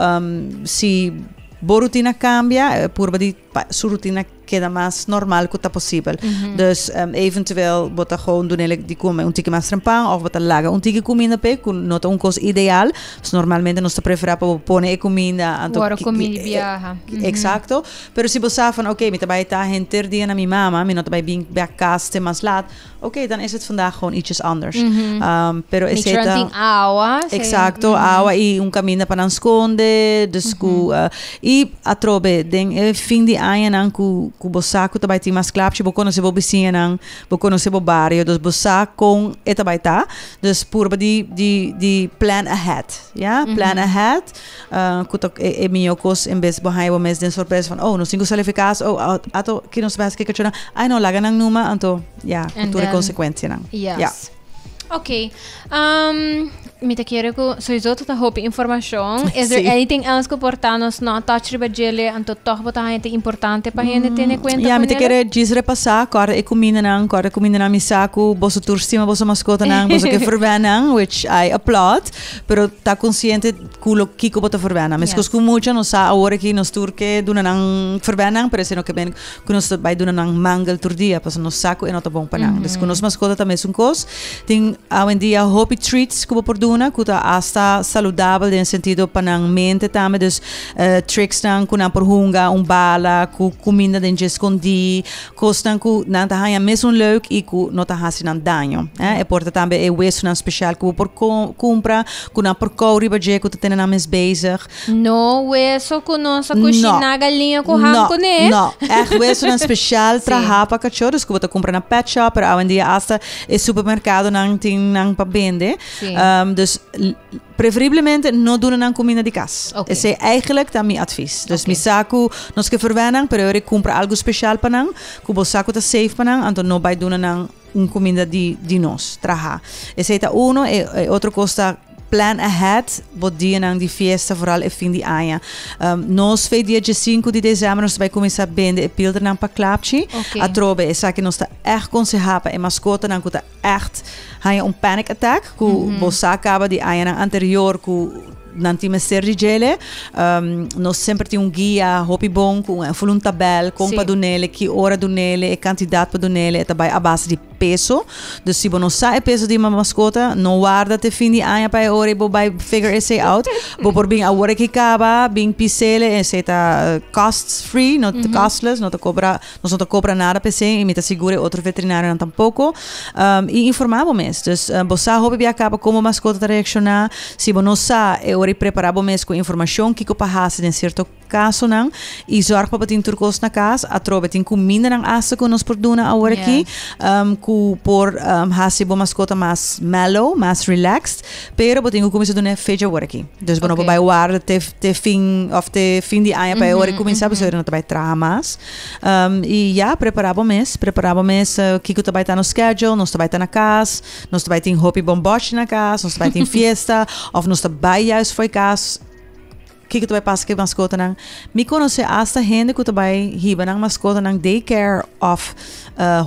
si bo rutina cambia, purba di pa su rutina keda mas normal ku ta posibel. Dus eventueel bo ta gewoon dunele di kome un tiki mas trempan of bo ta laga un tiki kuminda p'e ku no ta un kos ideal. Dus normalmente nos ta preferá pa bo pone e kuminda anto Wòrdu komí di biaha. Eksakto. Pero si bo sa van oké mi ta bai ta henter dia na mi mama, mi no ta bai bin bèk kas te mas lat. Oké, dan is het vandaag gewoon ietsjes anders. Pero Make esei sure ta. tin awa. Sí. Exacto, awa y un caminda pa nan sconde. Dus cu y atrobe den e fin di añanan cu cu bo sa cu ta bai tin mas klapchi, bo conoce bo bisiñanan, bo conoce bo bario, dus bo sa con e ta bai ta. Dus purba di di di plan ahead, ya, plan ahead. Cu ta e mijo cos en bes bo haña bo mes den sorpresa van oh nos tin cu sali fi cas oh ato ki nos ta haci ki cachonan ay no laga nan numa anto ya cu tur e consecuencianan. Yes. Ya. Ok. Mi ta kere ku sowieso ta hopi informashon. Is there anything else ku por ta nos no a touch riba djele anto tòg bo ta haña ta importante pa hende tene kuenta Ya, ku mi ta nele? kere djis repasá, kòrda e kumindanan, kòrda e kumindanan mi sa ku boso tur stima boso maskotanan, boso ke ferwè nan, which I applaud, pero ta konsiente ku lo kiko bo ta ferwè nan. Meskos ku mucha nos sa awor aki nos tur ke duna nan ferwè nan, pero esei no ke men ku nos ta bai duna nan mangel tur dia, pasobra nos sa ku e no ta bon pa nan. Dus ku nos maskota ta mesun kos. Tin awendia hopi treats ku bo por duna ku ta asta saludabel den sentido pa nan mente tambe. Dus tricksnan ku nan por hunga un bala ku kuminda den dje skondí, kosnan ku nan ta haña mesun leuk i ku no ta hasi nan daño. E por ta tambe e wesunan speshal ku bo por kumpra ku nan por kou riba dje ku ta tene nan mes bezig. No weso ku nos a kushiná galiña ku ham kuné. No, ègt wesonan speshal trahá pa kachó, dus ku bo ta kumpra na pet shop, pero awendia asta e supermerkadonan tin nan pa bende. Dus preferiblemente no duna nan kuminda di kas. Esei eigenlijk ta mi advies. Dus mi sa ku nos ke ferwè nan, pero ora kumpra algu speshal pa nan, ku bo sa ku ta safe pa nan, anto no bai duna nan un kuminda di nos trahá. Esei ta uno. E otro kos ta plan ahead bo dianan di fiesta, vooral e fin di aña. Nos fe dia 5 di december nos ta bai kuminsá bende e pildernan pa klapchi. Atrobe esaki nos ta ègt konsehá pa e maskotanan ku ta ègt haña un panic attack, ku bo sa kaba di añanan anterior ku nan tin mester di djele. Nos semper tin un guia hopi bon ku un ful un tabèl kon pa dunele, ki ora dunele, e kantidat pa dunele, e ta bai a base di peso. Dus si bo no sa e peso di bo mascota, no warda te fin di aña pa e ora y bo bai figure esey out. Bo por bin awor aki caba, bin pisele, esey ta cost free, no ta costless, no ta cobra, nos no ta cobra nada pa esey y mi ta sigur e otro veterinarionan tampoco. Y informa bo mes. Dus bo sa hopi bia caba con bo mascota ta reacciona. Si bo no sa, e ora y prepara bo mes cu informacion kico pa haci den cierto Kasonan i zorg pa bo tin tur kos na kas. Atrobe tin kumindanan asta ku nos por duna awor aki ku por hasi bo maskota mas mellow, mas relaxed, pero bo tin ku kuminsá duna e fecha awor aki. Dus bo no por bai warda te te fin òf te fin di aña pa e ora kuminsá pasobra no ta bai traha mas. I ya, prepará bo mes, prepará bo mes kiko ta bai ta nos schedule, nos ta bai ta na kas, nos ta bai tin hopi bòmbòshi na kas, nos ta bai tin fiesta òf nos ta bai juist for e kas. Kiko ta bai pasa ku e maskotanan? Mi konosé asta hende ku ta bai hiba nan maskotanan daycare òf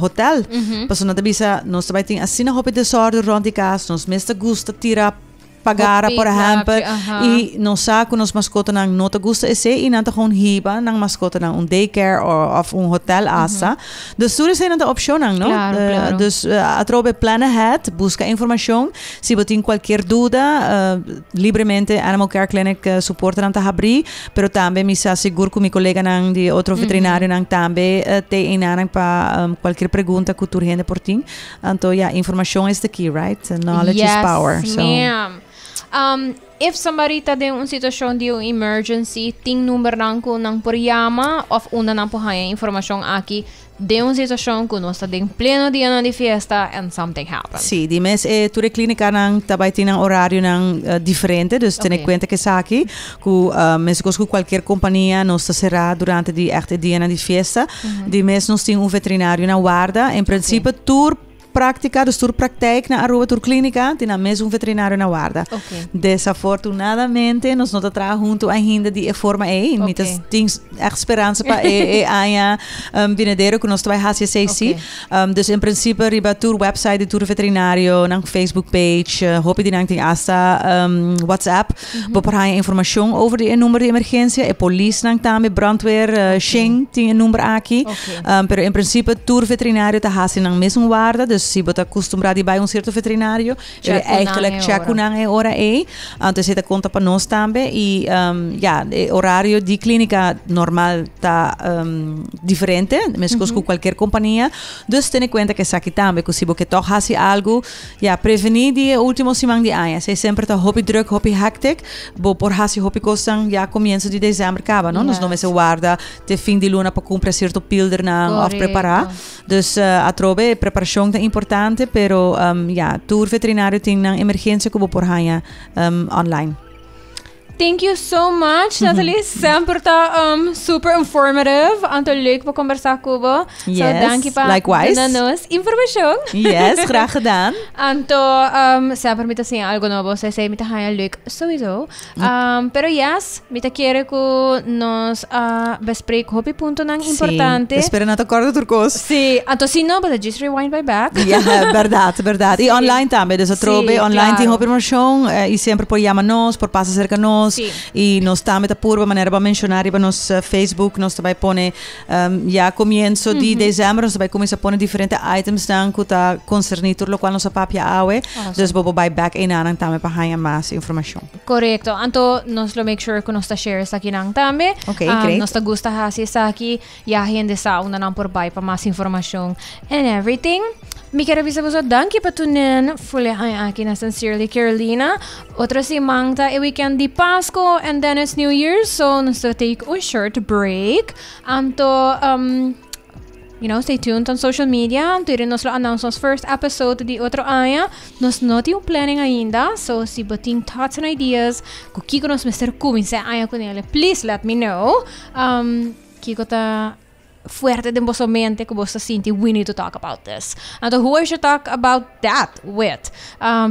hotel. Pasobra nan ta bisa, nos ta bai tin asina hopi desòrdu rònt di kas, nos mes ta gusta tira pagara, por ehèmpel, i nos sa ku nos maskotanan no ta gusta esei i nan ta gewoon hiba nan maskotanan un daycare òf un hotel asta. Dus tur eseinan ta opshonnan, no? Dus atrobe plan ahead, buska informashon. Si bo tin kualkier duda, Libremente Animal Care Clinic su portanan ta habrí, pero tambe mi sa sigur ku mi koleganan di otro veterinarionan tambe te einanan pa kualkier pregunta ku tur hende por tin. Anto ya, informashon is the key, right? Knowledge is power. Yes, ma'am. If somebody ta den un situashon di un emergency, tin numbernan ku nan por yama òf unda nan por haña informashon aki Den un situacion cu nos ta den pleno dianan di fiesta and something happen. Sí, di mes e tur e klínikanan ta bai tin nan orarionan diferente, dus tene kuenta ku esaki, ku meskos ku kualkier kompania nos ta será durante di ègt e dianan di fiesta. Di mes nos tin un veterinario na warda. En prinsipio tur Práktika, dus tur praktijk na Aruba, tur klínika, tin nan mes un veterinario na warda. Desafortunadamente nos no ta traha huntu ainda di e forma ei. Mi ta tin ègt speransa pa e e aña binidero ku nos ta bai hasi esei sí. Dus en prinsipio riba tur website di tur veterinario, nan Facebook page, hopi di nan tin asta WhatsApp. Bo por haña informashon over di e number di emergensia. E polisnan tambe, brandweer, shen tin e number aki. Pero en prinsipio tur veterinario ta hasi nan mesun warda. Dus si bo ta kustumbrá di bai un sierto veterinario, Check ku nan eigenlijk e check ku ora. nan e ora ei. Anto esei ta konta pa nos tambe. I ya, e orario di klínika normal ta diferente, meskos ku kualkier kompania. Dus tene kuenta ku esaki tambe, ku si bo ke tòg hasi algu, Ya, prevení di e último siman di aña. Esei semper ta hopi druk, hopi hectic. Bo por hasi hopi kosnan ya komienso di desèmber kaba, no? Nos no mester warda te fin di luna pa kumpra sierto pildernan òf prepará. Dus atrobe e preparashon ta importante, pero ya, tur veterinario tin nan emergensia ku bo por haña online. Thank you so much, Natalie. Semper ta super informative. Anto leuk pa conversa cu bo. Yes, so, danki pa likewise. duna nos informacion. Yes, graag gedaan. Anto, semper mi ta siña algo nobo. So, esey mi ta haya leuk sowieso. Pero yes, mi ta kere cu nos a bespreek hopi puntonan importante. Si, espero no ta corda tur cos. Si, anto si no, bo ta just rewind by back. Ja, berdad, berdad. Y online tambe, dus atrobe online tin hopi informacion y semper por yama nos, por pasa cerca nos. Y nos tambe ta purba manera bo a menciona riba nos Facebook, nos ta bay pone ya comienzo di december, nos ta bay cuminsa pone diferente itemsnan cu ta concerni tur locual nos a papia awe. Dus bo por bay back enanan tambe pa haya mas informacion. Correcto. Anto nos lo make sure cu nos ta share esakinan tambe. Ok, great. Nos ta gusta haci esaki. Ya hende sa unda nan por bai pa mas informacion and everything. Mi kier a bisa boso danki pa tunen fule aña aki na Sincerely Carolina. Otro siman ta e weekend di Pasco and then it's New Year's, so nos ta take un short break. Anto, stay tuned on social media. Anto iri nos lo announce nos first episode di otro aña. Nos no tin un planning ainda, so si bo tin thoughts and ideas cu kico nos mester cuminsa e aña cu nele, please let me know. Kiko ta fuerte den boso mente ku boso ta sinti we need to talk about this. Anto who I should talk about that with?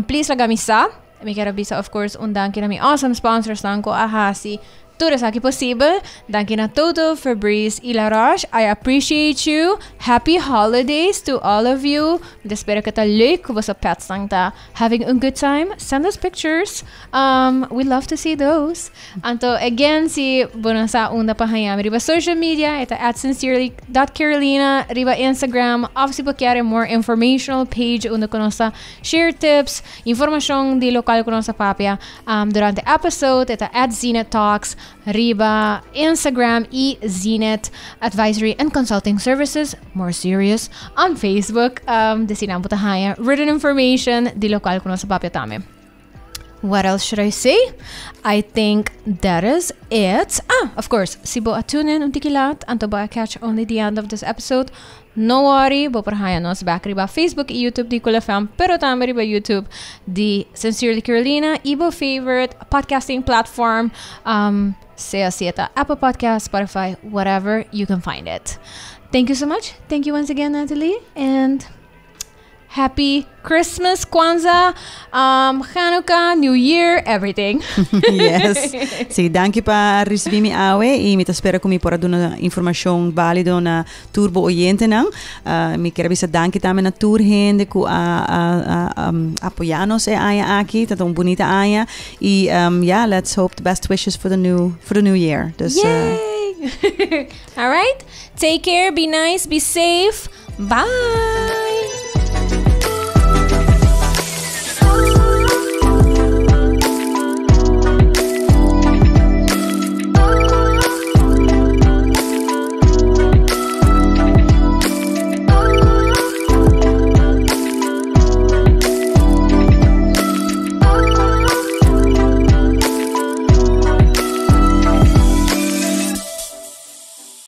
Please laga mi sa. Mi kier a bisa of course un danki na mi awesome sponsorsnan ku a hasi tur esaki posibel. Danki na Toto, Febreze y La Roche. I appreciate you. Happy holidays to all of you. Mi ta spera ku ta leuk ku boso petsnan ta having a good time. Send us pictures. We love to see those. Anto again si bo no sa unda pa haña mi riba social media e ta at sincerely dot carolina riba Instagram of si bo kier e more informational page unda ku nos ta share tips, informashon di lokual ku nos ta papia durante episode e ta at Zenith Talks riba Instagram i Zenith Advisory and Consulting Services, more serious, on Facebook. Desinan bo ta haña written information di lokual ku nos ta papia tambe. What else should I say? I think that is it. Ah, of course, si bo a tune in un tiki laat, anto bo a catch only the end of this episode, no worry, bo por haya nos back riba Facebook y YouTube di Cool FM, pero tambe riba YouTube di Sincerely Carolina y bo favorite podcasting platform, sea si e ta Apple Podcast, Spotify, whatever, you can find it. Thank you so much. Thank you once again, Natalie, and Happy Christmas, Kwanzaa, Hanukkah, New Year, everything. Yes. Sí, danki pa ricibi mi awe y mi ta spera cu mi por a duna informacion valido na tur bo oyentenan. Mi kier a bisa danki tambe na tur hende cu a a a apoya nos e aña aki. Ta un bunita aña y yeah, let's hope the best wishes for the new for the new year. Dus, Yay! All right. Take care, be nice, be safe. Bye!